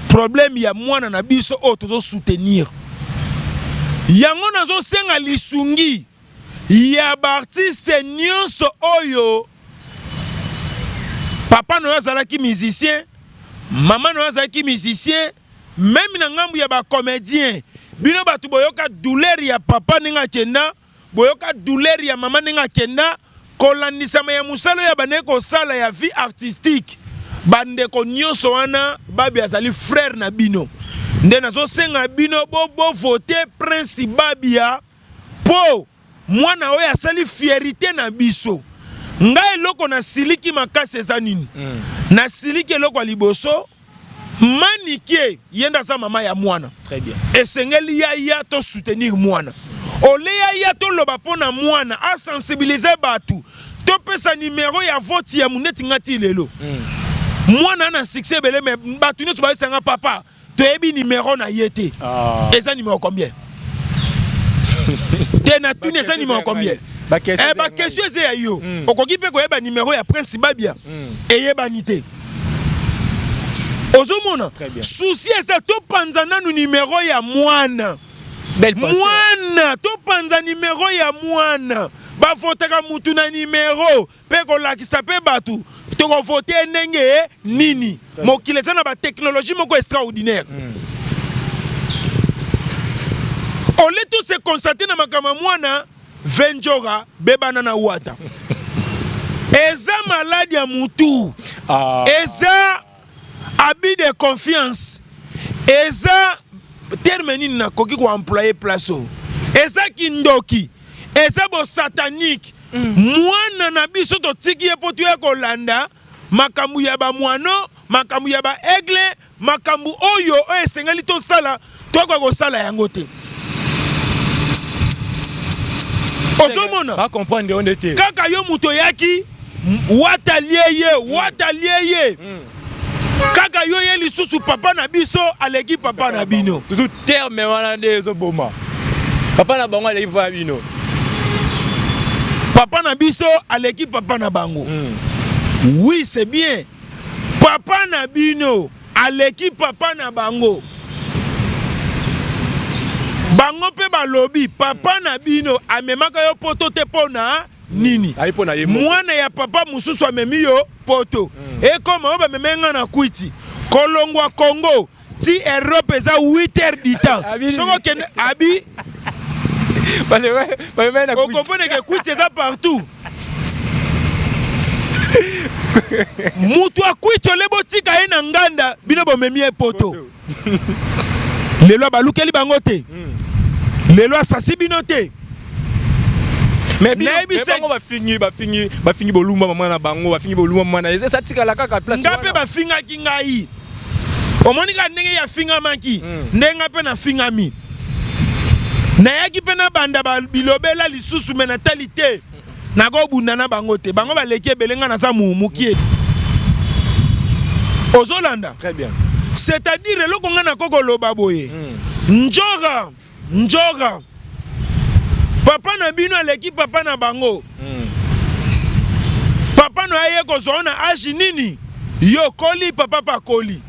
problème ya mwana na biso oyo tozosoutenir yango. Nazosenga lisungi ya baartiste nyonso oyo papa na yo azalaki musicien, mama na yo azalaki musicien, même na ngambu ya bacomédien. Bino bato boyoka douleur ya papa ndenge akenda, boyoka douleur ya mama ndenge akenda, kolandisama ya mosala oyo bandeki kosala ya vie artistique. Bandeko nyonso wana, Babi azali frère na bino, nde nazosenga bino bovote Prince Babia mpo mwana oyo asali fierté na biso. Ngai eloko nasiliki makasi eza nini? Nasiliki eloko ya liboso, Manike ye nde aza mama ya mwana. Esengeli ya ya to soutenir mwana ole ya ya toloba mpo na mwana, asensibilize bato, topesa numero ya vote ya neti nga ti lelo. Mwana na succès ebele, mais bato nyonso bayesanga papa toyebi numero na ye te. Eza numero combien te? Na tuni, eza numero combien? Baquestion eza ya yo. Okoki mpe koyeba numero ya Prince Babia eyebani te. Ozomona souci eza topanza nanu numero ya mwana. Mwana, topanza numero ya mwana. Bavotaka mutu na numero mpe kolakisa mpe bato tokovote ndenge nini. Mokili eza na batechnologie moko extraordinaire. Ole to se constate na makambo ya mwana venjora bebana na wata, eza maladi ya mutu. Eza abus de confiance, eza terme nini nakoki koemployer place oyo? Eza kindoki, eza bosatanique. Mwana na biso totiki ye mpo toya kolanda makambo ya bamwano, makambo ya baaigle, makambo oyo oyo esengeli tosala, tokoka kosala yango te. Ozomona kaka yo moto oyaki wata lie ye, wata lie ye. Kaka yo ye lisusu papa na biso aleki papa na bino. Surtout terme wana nde ezoboma. Papa na bango aleki papa na bino. Papa na biso aleki papa na bango. Oui, c'est bien. Papa na bino aleki papa na bango. Bango mpe balobi papa na bino amemaka yo poto te mpo na nini? Mwana ya papa mosusu amemi yo poto. Ekoma oyo bamemi nga na kwiti kolongwa Congo ti Europe eza 8 heures du temps. Soki okende abi okomprendre ke kwiti eza partout. Mutu akwiti ole botika ye na nganda, bino bomemi ye poto. Lelo balukeli bango te, lelo asasi bino te. Mais bango bafingi, bafingi, bafingi bolumba mama na bango, bafingi bolumba mama na eza tikala kaka place. Nga mpe bafingaki ngai, omoni kaka ndenge yafingamaki, ndenge nga mpe nafingami, nayaki mpe nabanda bilobela lisusu, me natali te, nakobunda na bango te. Bango baleki ebele, ngai naza mukie. Ozolanda? Très bien. C'est-à-dire eloko ngai nakoki koloba boye, njora njora papa na bino aleki papa na bango. Papa na ye kozwa na age nini? Yo koli, papa pa koli.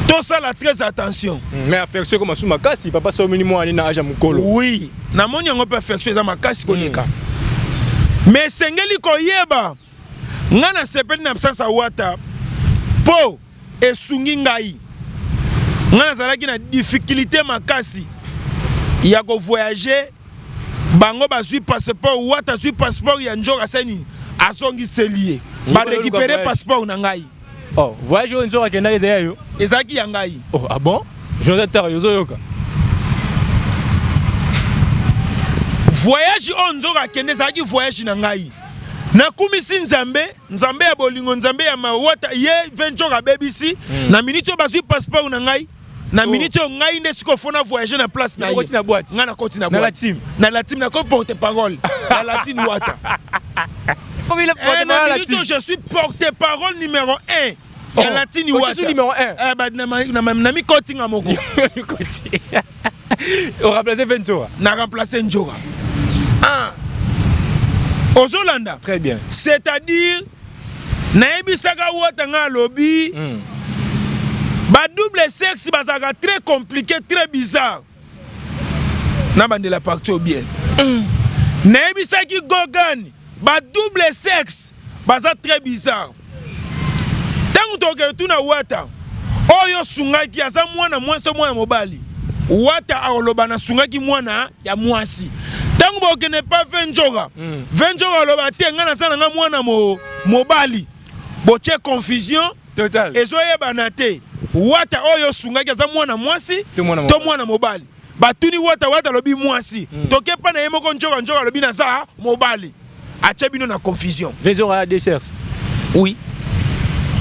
Tosala très attention. Mais affection ekoma su makasi, papa so omini mwana na age ya mokolo. Oui, namoni yango mpe, affection eza makasi koleka. Mais esengeli koyeba. Ngai nasepeli na absence ya Wata mpo esungi ngai. Ngai nazalaki na difficulté makasi ya ko voyager, bango bazwi passeport, Wata azwi passeport ya Njoka asali nini? Azongiseli ye. Ba récupérer passeport na ngai. Oh, voyage oyo Njoka akendaki ezali ya yo? Ezalaki ya ngai. Oh, ah bon? Jonathan Tara, yozoyoka. Voyage oyo Nzoka akende ezalaki voyage na ngai. Nakumisi Nzambe, Nzambe ya bolingo, Nzambe ya mawata, ye Venture abebisi mm. na minute oyo bazwi passeport na ngai na oh. minute oyo ngai nde sikoyo fo na voyager na place na ye ngai nakoti na boîte na la team nakomi porte parole na la team wata eh, na minute oyo je suis porte parole numéro 1 ya oh. latini wata numéro 1 eh, na mikoti nga moko O remplacer fe Nzoka. Na remplacer Nzoka. Ah. Ozolanda. Très bien. C'est-à-dire nayebisaka wata nga alobi mm. ba double sexe bazalaka très compliqué très bizarre nabandela parti au bien mm. nayebisaki gogan ba double sexe baza très bizarre ntango tokokende tuna wata oyo osungaki aza mwana mwasi to mwana mobali wata akoloba nasungaki mwana ya mwasi ntango bokende pa venjoka mm. venjoka aloba te ngai naza na ngai mwana mo, mobali botie confusion Total. ezoyebana te wata oyo osungaki aza mwana mwasi to mwana mobali Batuni wata wata alobi mwasi mm. Toke pa na ye moko njoka njoka alobi naza mobali atie bino na confusion. Vezora ya Dessers. Oui.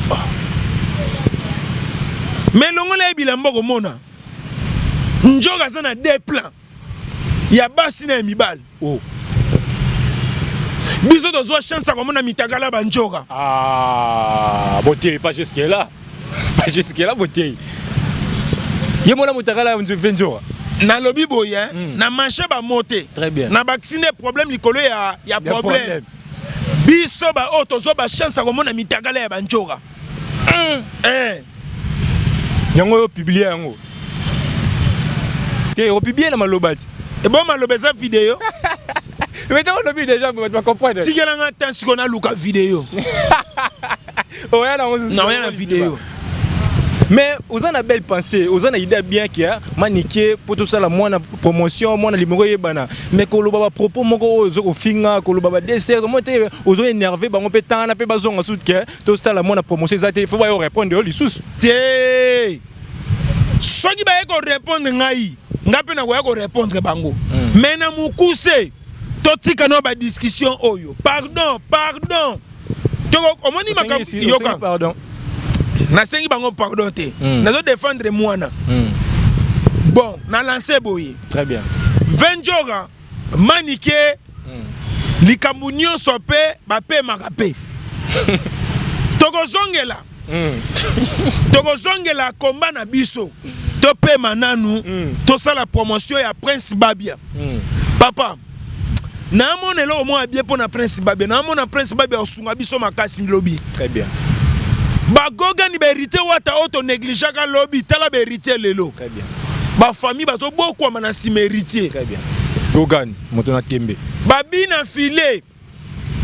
Oh. Mais longola ye bilamba okomona njoka aza na deux plans ya basi na ya mibali. Oh. Biso tozwa chance ya komona mitakala ba njoka. Ah, beauté pas jusque là. Pas jusque là beauté. Ye mona mutakala ya njoka. Nalobi boye mm. na marché ba mote. Très bien. Na vaccine problème likolo ya ya problème. Biso ba oyo tozwa ba chance ya komona mitakala ya ba njoka. Mm. Eh. Yango yo publier yango. Te opublier na maloba ti. Ebo maloba eza video. Mais tant olobi déjà bato ba comprendre. Tikela nga temps sikoyo naluka video. Oya na ngo Na oya na video. Mais oza na belle pensée, oza na idée bien que manike po tosala mwana promotion, mwana limoko yebana. Mais koloba ba propos moko oyo ozo kofinga, koloba ba dessert, omoni te ozo énerver bango pe tana pe bazonga suite que tosala mwana promotion eza te, faut bayo répondre yo lisusu. Te. Soki baye ko répondre ngai, ngai pe nakoya ko répondre bango. Mm. Mais na mukuse totika no ba discussion oyo. Pardon, pardon. Toko omoni makambo yoka. Pardon. Nasengi bango pardon te. Mm. Nazo défendre mwana. Mm. Bon, na lancer boye. Très bien. Venjora manike mm. likambo nyonso mpe bapemaka mpe tokozongela mm. tokozongela komba na biso topema nanu mm. tosala promotion ya prince babia mm. papa namona eloko moko ya bien mpo na prince babia namona prince babia osunga biso makasi lobi Très bien. Bagogani ba héritier wata oyo to négligeaka lobi tala ba héritier lelo. Très bien. Ba famille bazobokwama na nsima héritier. Très bien. Gogan moto na tembe. Babina filet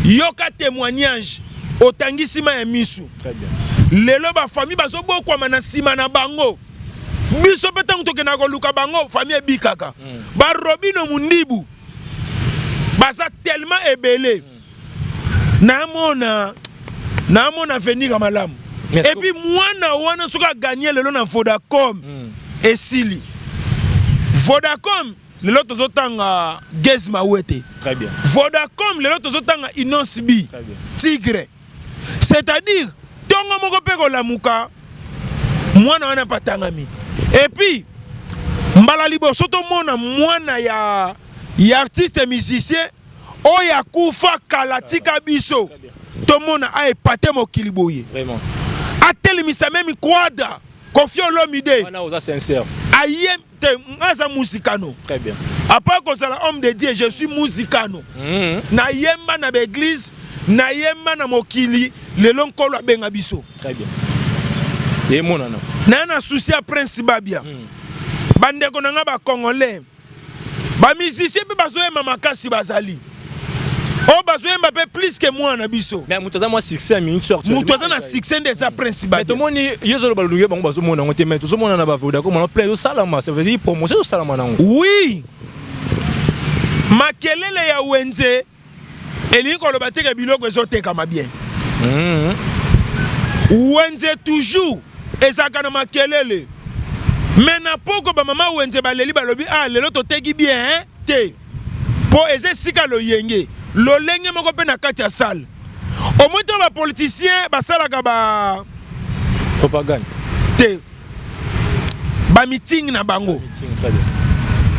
yoka témoignage otangisi ma ya misu. Très bien. Lelo ba famille bazobokwama na nsima na bango. Biso mpe ntango tokendaka koluka bango famille ebikaka. Mm. Ba Robino Mundibu baza tellement ebele. Mm. Namona namona avenir ya malamu. Et puis mwana wana soki aganye lelo na Vodacom mm. esili. Vodacom lelo tozotanga Gez Mawete. Très bien. Vodacom lelo tozotanga Innos B. Tigre. C'est-à-dire tongo moko pe kolamuka mwana wana patangami. Et puis mbala liboso tomona mwana ya ya artiste musicien oyo akufa kala tika biso tomona a epate mokili boye atelemisa meme quadra Koffi Olomide wana oza sincère aye te nga aza musikano très bien à part kozala homme de Dieu je suis musikano mm -hmm. nayemba na ba église nayemba na mokili lelo nkolo abenga biso très bien emonana na na souci ya prince Babia mm. bandeko na nga ba congolais Ba musiciens pe bazoyemba makasi bazali. Oyo bazoyemba mpe plus que mwana na biso. Mais moto aza mwa succès ya minute soir. Moto aza na succès nde eza Prince Babia. Mais tomoni yo ozoloba lolenge bango bazomona yango te mais tozomona na ba Vodacom wana plein ezosalama, ça veut dire promotion ezosalama nango. Oui. Makelele ya wenze elingi koloba te ke biloko ezotekama bien. Wenze toujours ezalaka na makelele. Mais na poko ba mama wenze baleli balobi ah lelo toteki bien hein? Te. Po eza esika loyenge lolenge moko pe na kati ya salle. Omoni ntango ba politiciens basalaka ba propagande te ba meeting na bango meeting, très bien.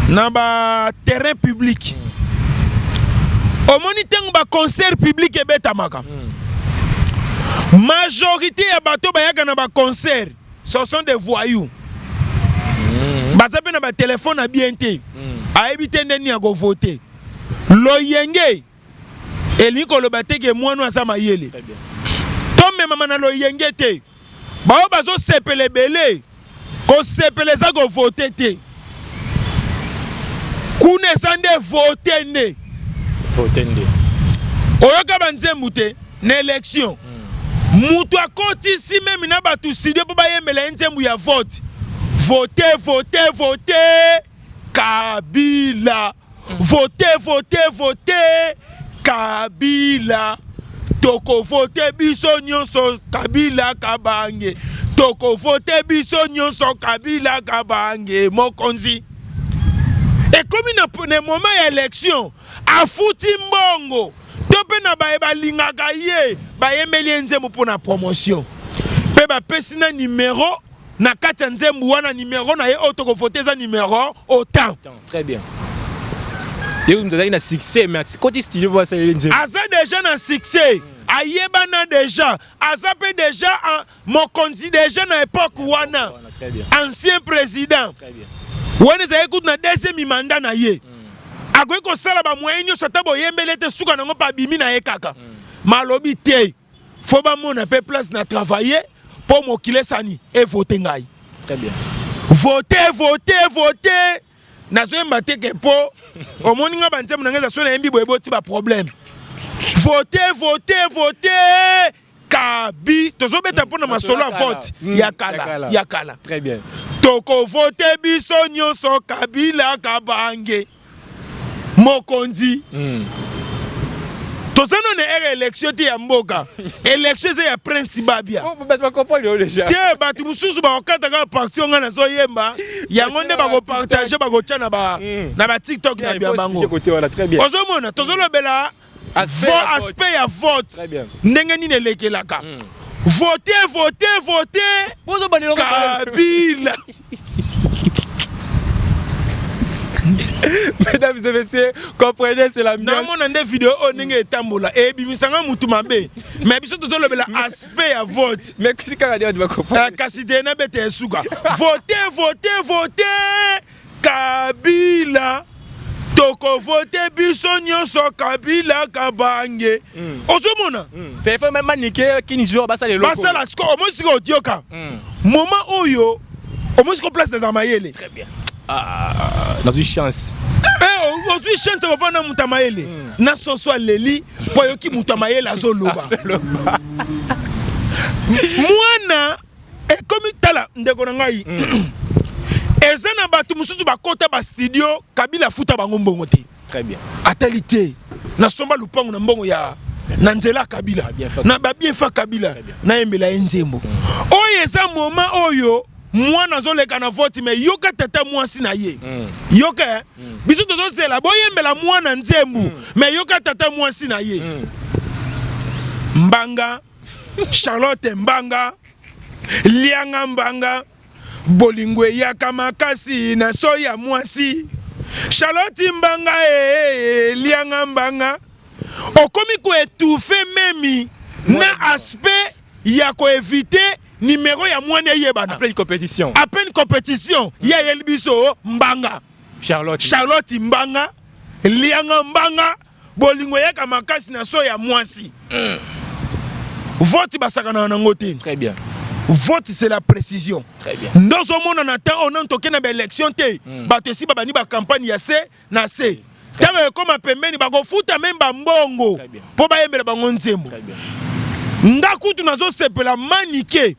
Na ba terrain public. Omoni ntango ba concert public ebetamaka. Majorité ya bato bayaka na ba concert ce sont des voyous. Baza pe na ba téléphone na bien te. Ayebi te nde nini akovote. Loyenge elingi koloba te ke mwana aza mayele. Tomemama na loyenge te. Baoyo bazosepela ebele, kosepela eza kovote te. Kuna eza nde vote nde. Vote nde. Oyoka ba nzembo te na election. Mutu akotisi meme na batu studio po bayembela ye nzembo ya vote. Vote, vote, vote Kabila. Vote, vote, vote Kabila. Toko vote biso nyonso Kabila Kabange. Toko vote biso nyonso Kabila Kabange mokonzi. Ekomi na, na moment ya election afuti mbongo to mpe na baye balingaka ye bayembeli ye nzembo mpo na promotion mpe bapesi na numero na kati ya nzembo wana numero na ye oyo tokovote eza numero autant. Très bien. Ye moto azalaki na succès mais akoti studio mpo asaleli nzembo. Aza dejà na succès, ayebana dejà, aza mpe dejà mokonzi dejà na epoque wana, ancien président. Wana ezalaki kutu na deuxième mandat na ye. Akoki kosala ba moyen nyonso ata boyembeli ete suka nango mpe abimi na ye kaka. Malobi te. Faut bamona mpe place na travailler mpo mokili esani evote ngai. Très bien. Vote, vote, vote. Nazoyemba te ke mpo omoni nga banzembo na ngai eza so nayembi boye boti ba problème. Vote, vote, vote. Kabi tozobeta mpo na masolo ya vote ya kala, ya kala. Très bien. Tokovote biso nyonso Kabila Kabange mokonzi. Toza nano na ere élection te ya mboka. Élection eza ya Prince Babia. Oh, bato bakomprendre yo déjà. Te bato mosusu bakokata kaka parti oyo ngai nazoyemba yango nde bakopartage bakotya na ba na ba TikTok na bia bango. Ozomona tozolobela aspect ya vote ndenge nini elekelaka. Vote, vote, vote Kabila. Mesdames et messieurs, comprenez, c'est l'ambiance. Namona nde video oyo ndenge etambola ebimisanga mutu mabe mais biso tozolobela aspect ya vote. Mais kasi kaka nde bato bakomprendre. Kasi te nabeta esuka. Vote, vote, vote Kabila. Tokovote biso nyonso Kabila Kabange. Ozomona? C'est fait même manike kinizor basala eloko. Basala siko omoni siko odioka. Moment oyo omoni siko place naza mayele. Très bien. Ah, nazwi chance. Eh, ozwi chance kofanda na moto ya mayele. Na soso aleli po ayoki moto ya mayele azoloba. Azoloba. Mwana ekomi tala ndeko na ngai. Eza na bato mosusu bakota ba studio Kabila afuta bango mbongo te. Très bien. Atali te. Nasomba lupango na mbongo ya na nzela Kabila. Na ba bien fa Kabila. Nayembela ye nzembo. Oyo eza moment oyo mwana azoleka na vote mais yoka tata mwasi na ye. Yoka biso tozozela boyembela mwana nzembo mais yoka tata mwasi na ye. Mbanga Charlotte Mbanga Lianga Mbanga bolingo eyaka makasi na so ya mwasi Charlotte Mbanga ee Lianga Mbanga okomi ko étouffer memi na aspect ya ko éviter numéro ya mwana eyebana. Après une compétition. Après une compétition, ye ayeli biso Mbanga. Charlotte. Charlotte Mbanga, Lianga Mbanga, bolingo eyaka makasi na so ya mwasi. Vote basakanaka nango te. Très bien. Vote c'est la précision. Très bien. Ndozomona na temps oyo nanu tokende na ba élection te, bato esi babandi ba campagne ya se na se. Ntango ekoma pembeni, bakofuta meme bambongo mpo bayembela bango nzembo. Nga kutu nazosepela Manike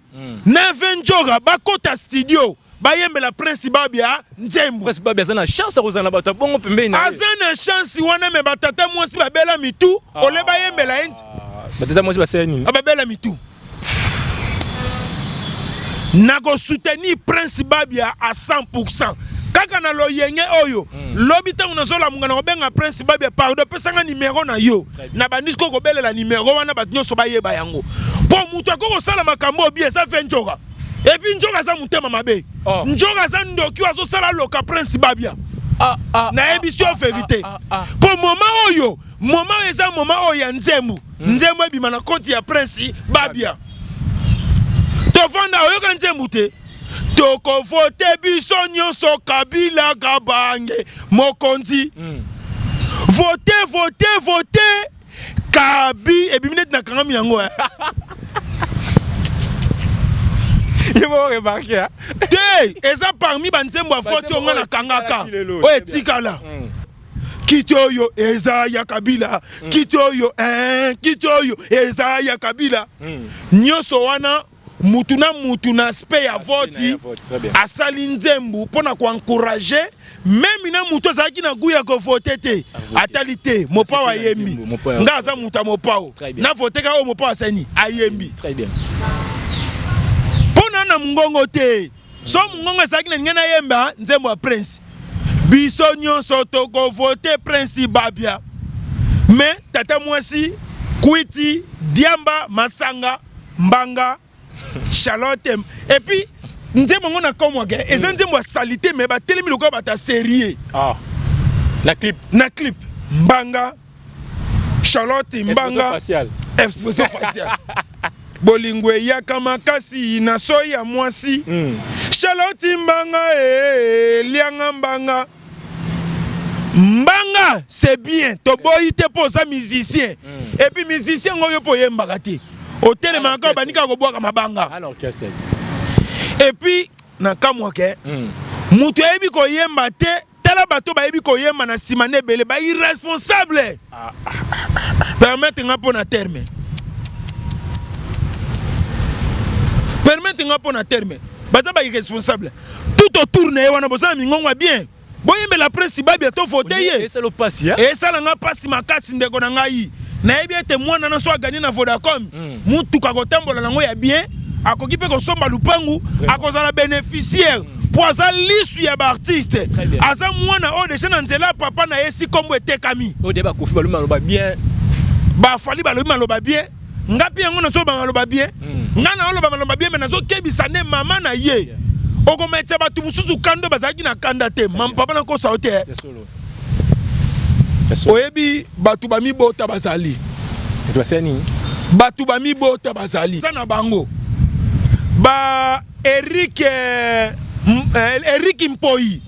na Venjora bakota studio bayembela Prince Babia nzembo. Prince Babia aza na chance ya kozala na bato ya bongo pembeni na ye. Aza na chance wana, me batata mwasi babela mitu ole bayembela ye. Batata mwasi basala nini? Babela mitu. Nakosoutenir Prince Babia à 100% kaka na loyenge oyo. Lobi ntango nazolamuka, na kobenga Prince Babia: "Pardon, pesanga nimero na yo." Na bandisi ko kobelela nimero wana, bato nyonso bayeba yango, mpo moto akoki kosala makambo oyo bi eza ve Njoka. Et puis Njoka aza motema mabe. Njoka aza ndoki oyo azosala loka Prince Babia. Nayebisi yo vérité, mpo moment oyo eza moment oyo ya nzembo. Nzembo ebima na konti ya Prince Babia, tovanda oyoka nzembo te. Tokovote biso nyonso Kabila Kabange mokonzi. Vote, vote, vote kabi ebimi neti nakangami yango, eh. Ye moko remarque. Te, eza parmi banzembo ya vote oyo nga nakangaka, oyo etikala. Kiti oyo eza ya Kabila, kiti oyo, eh, kiti oyo eza ya Kabila. Nyonso wana, mutu na mutu na aspect ya vote asali nzembo mpo na koencourager. Même na mutu azalaki na goût ya kovote te, atali te Mopao ayembi, nga aza mutu ya Mopao, na vote kaka oyo Mopao asani ayembi. Mpo na mongongo te, so mongongo ezalaki na ninge nayemba nzembo ya Prince. Biso nyonso tokovote Prince Babia. Mais tata mwasi, kwiti, diamba, masanga, mbanga, Charlotte. Et puis nzembo yango na komwaka eza nzembo ya salité, mais batelemi lokola bato ya sérieux. Ah. Na clip. Na clip, mbanga Charlotte, mbanga, expression faciale. Bolingo eyaka makasi na soi ya mwasi. Charlotte mbanga, e lianga mbanga mbanga, c'est bien, toboyi te, mpo oza musicien. Et puis musicien ngo yo mpo oyembaka te, otelemaka kaka, obandi kaka kobwaka mabanga. Et puis na kamwake, moto ayebi koyemba te. Tala bato bayebi koyemba na nsima na ebele, bairresponsable. Permettre nga mpo na terme, permettre nga mpo na terme, baza bairresponsable tout autour na ye wana. Boza na mingongo ya bien, boyembela Prince Babia, tovote ye. Esalanga mpasi makasi, ndeko na ngai. Nayebi ete mwana na so aganye na Vodacom, mutuka kotambola nango ya bien, akoki mpe kosomba lupangu, akozala bénéficiaire, mpo aza lisu ya baartiste. Aza mwana oyo deja na nzela ya papa na ye si nkombo etekami. Bakofi balobi maloba bien. Bafali balobi maloba bien. Nga mpe yango nazoloba maloba bien. Nga naoloba maloba bien, me nazokebisa nde mama na ye. Okometia bato mosusu kando bazalaki na kanda te. Papa, nakosa yo te. Oyebi bato bamibota bazali, bato bamibota bazali eza na bango ba Eric, Eric Mpoi.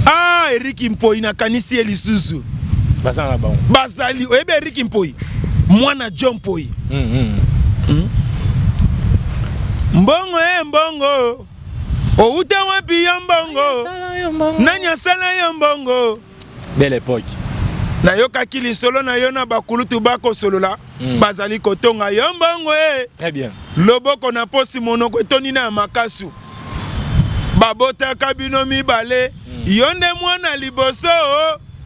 Ah, Eric Mpoi, nakanisi ye lisusu. Bazali, oyebi Eric Mpoi, mwana John Mpoi. Mbongo e mbongo, outa wapi yo mbongo? Nani asala yo mbongo? Belle époque. Nayokaki lisolo na yo na bakulutu bakosolola. Bazali kotonga yo mbongo e. Très bien. Loboko na posi, monoko etondi na ya makasu. Babotaka bino mibale, yo nde mwana liboso,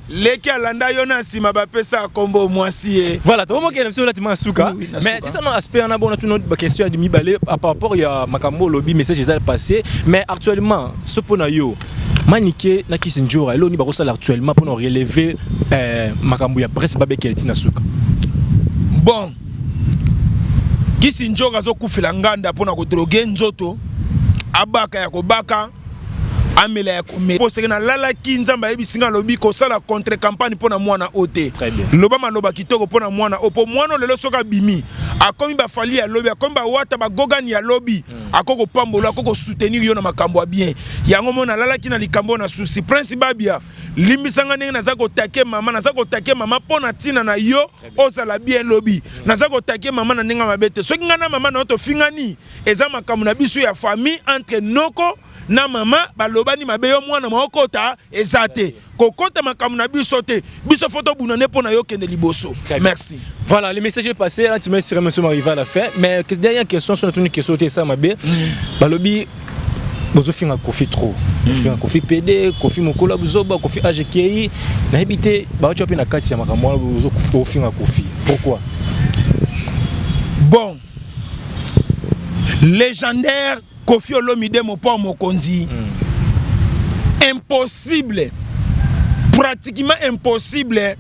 leki alanda yo na nsima, bapesa nkombo mwasi ye. Voilà, tokomokende biso olati suka. Mais c'est ça non, aspect wana bona tuna baquestion ya mibale par rapport ya makambo olobi. Message eza passé, mais actuellement so mpo na yo, Manike na Kisi Njora, eloni bakosala actuellement mpona relever makambo ya presse babekela ntina suka? Bon, Kisi Njoka azokufela nganda mpona kodroguer nzoto, abaka ya kobaka, amela ya komela. Po seke nalalaki, Nzambe ayebisi nga, alobi kosala contre campagne mpo na mwana oyo te. Loba maloba kitoko mpo na mwana oyo, mpo mwana oyo lelo soki abimi, akomi bafali ya lobi, akomi bawata, bagogani ya lobi, akoki kopambola, akoki kosoutenir yo na makambo ya bien. Yango mo nalalaki na likambo na susi. Prince Babia, limbisanga ndenge naza kotake mama, naza kotake mama mpo na ntina na yo ozala bien lobi. Naza kotake mama na ndenge mabe te. Soki ngai na mama na yo tofingani, eza makambo na biso ya famille, entre noko. na mama balobani mabe yo mwana maokota eza te kokota makambo na biso te biso fo tobuna nde mpo na yo kende liboso. Merci. Voilà, le message est passé. Là, tu m'as monsieur m'arrive à la fin. Mais dernière question, sur une question, ça m'a bien. Balobi, bozofinga Kofi trop. Bofinga Kofi PD, Kofi Mokola Buzoba, Kofi AGKI. Nayebi te, baotia mpe na kati ya makambo wana bozofinga Kofi. Pourquoi? Bon, légendaire Kofi Olomide Mopao Mokonzi impossible, pratiquement impossible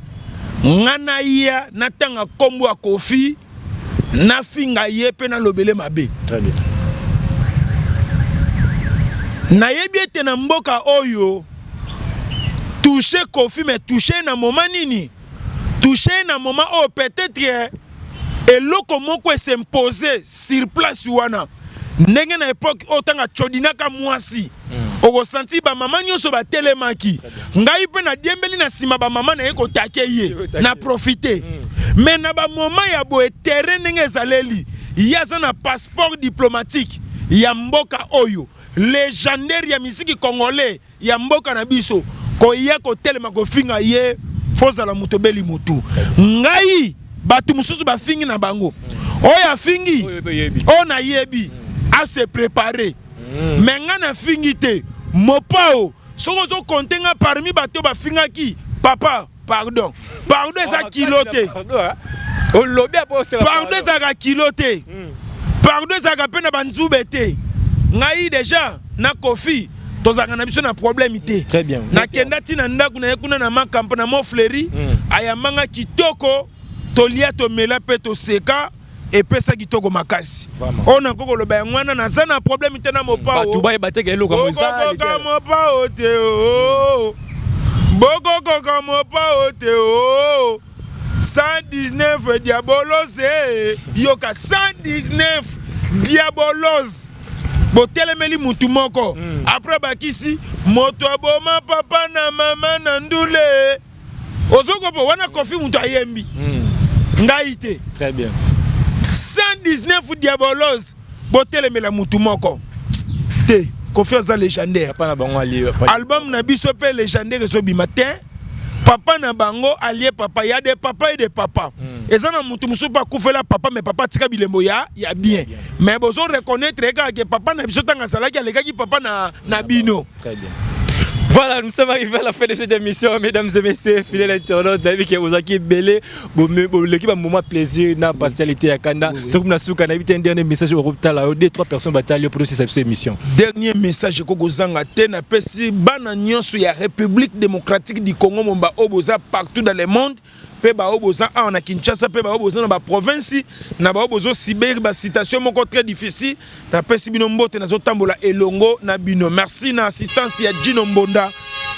nga naya natanga nkombo ya Kofi nafinga ye mpe nalobele mabe. Très bien. Nayebi ete na mboka oyo touche Kofi, mais touche na moment nini? Touche na moment oyo peut-être eloko moko esimpose sur place wana, ndenge na époque oyo ntango acodinaka mwasi okosanti bamama nyonso batelemaki, ngai mpe nadiembeli na nsima bamama na ye kotake ye na profite. Mais na bamoma ya boye, terrain ndenge ezaleli, ye aza na passeport diplomatique ya mboka oyo, légendaire ya misiki congolais ya mboka na biso, koya kotelema kofinga ye, fozala moto obeli motu. Ngai bato mosusu bafingi na bango, oyo afingi oyo nayebi ase prépare, mais ngai nafingi te. Mopao, soki ozokonte nga parmi bato bafingaki papa, pardon, pardon eza kilo te. Pardon ezalaka kilo te, pardon ezalaka mpe na banzube te. Ngai déjà na Kofi tozalaka na biso na problème te. Nakenda ntina ndako na ye kuna na Makampo na Montfleury, ayambanga kitoko, tolia, tomela mpe toseka, epesa kitoko makasi. Oyo nakoki koloba yango wana, naza na problème te na Mopao. Bokokoka Mopao te o, bokokoka Mopao te o. 119 diabolos yoka, 119 diabolos botelemeli mutu moko. Après bakisi moto aboma papa na mama na ndule, ozokopo wana Kofi moto ayembi, ngai te. Très bien. 119 diabolos botelemela mutu moko te. Kofi aza légendaire. Papa na bango alie. Album na biso mpe légendaire ezobima te. Papa na bango alie papa ya de papa et de papa. Eza na mutu mosusu mpe akufela papa, mais papa atika bilembo ya bien, mais bozo reconnaître ye kaka ke papa na biso ntango azalaki alekaki papa na bino. Très bien. Voilà, nous sommes arrivés à la fin de cette émission, mesdames et messieurs, fidèles internautes, nayebi ke bozalaki ebele, boleki ba moment plaisir na partialité ya kanda. Donc na suka nayebi te, un dernier message okotala yo, deux trois personnes batali yo pour cette émission. Dernier message ekokozanga te, napesi bana nyonso ya République démocratique du Congo momba oyo boza partout dans le monde, mpe baoyo boza awa na Kinshasa, mpe baoyo boza na baprovince, na baoyo bozosiberi basituation moko très difficile, napesi bino mbote, nazotambola elongo na bino. Merci na assistance ya Gino Mbonda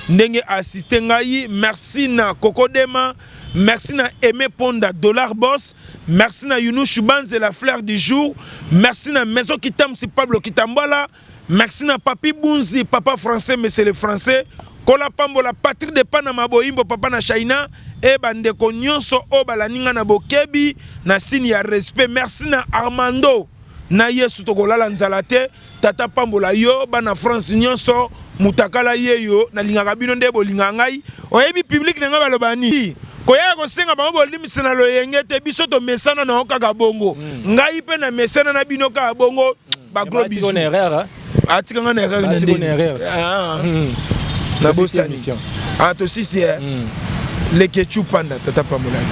ndenge assiste ngai, merci na Kokodema, merci na Aimé Ponda Dollar Boss, merci na Yunushu Banze la fleur du jour, merci na Maison Kitamsi Pablo Kitambala, merci na Papi Bunzi papa français, monsieur le français, kola pambola Patrick de Panama Boyimbo papa na Shaina e bandeko nyonso oyo balandi nga na bokebi na signe ya respect. Merci na Armando na Yesu tokolala nzala te. Tata pambola yo, bana France nyonso mutakala yeyo, nalingaka bino nde bolingaka ngai. Oyebi public na ngai baloba nini? Koyaka kosenga bango bolimbisa na loyenge te, biso tomesana na yo kaka bongo. Ngai mpe na mesana na bino kaka bongo. Ba gros bisous. Atika nga na erreur na ndenge nabosani. Ah, tosisi Lekechu Panda, tata pambolani.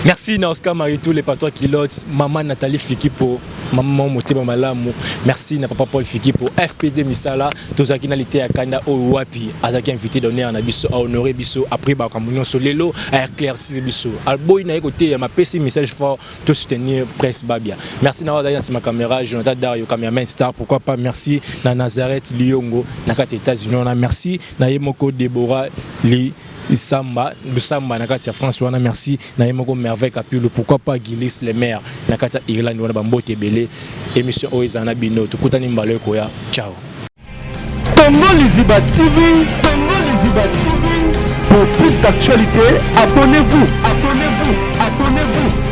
Merci na Oscar Maritou, les patrons kilotes, maman Nathalie Fikipo, maman Motema Malamu. Merci na papa Paul Fikipo, FPD Misala, tozalaki na lite ya kanda oyo wapi azalaki invité d'honneur na biso, a honoré biso après ba kambo nyonso lelo a éclaircir biso. Alboyi na ye kote ya mapesi message fort to soutenir Presse Babia. Merci na wazali na sima caméra Jonathan Dario cameraman star, pourquoi pas merci na Nazareth Liongo na kati États-Unis wana, merci na ye moko Deborah Li Samba Lusamba na kati ya France wana, merci na ye moko Merveille Kapilu, pourquoi pas Gilis le maire na kati ya Irlande wana, bambote ebele. Émission oyo ezala na bino, tokutani mbala ekoya. Ciao. Congo Liziba TV, Congo Liziba TV. Pour plus d'actualités, abonnez-vous, abonnez-vous, abonnez-vous.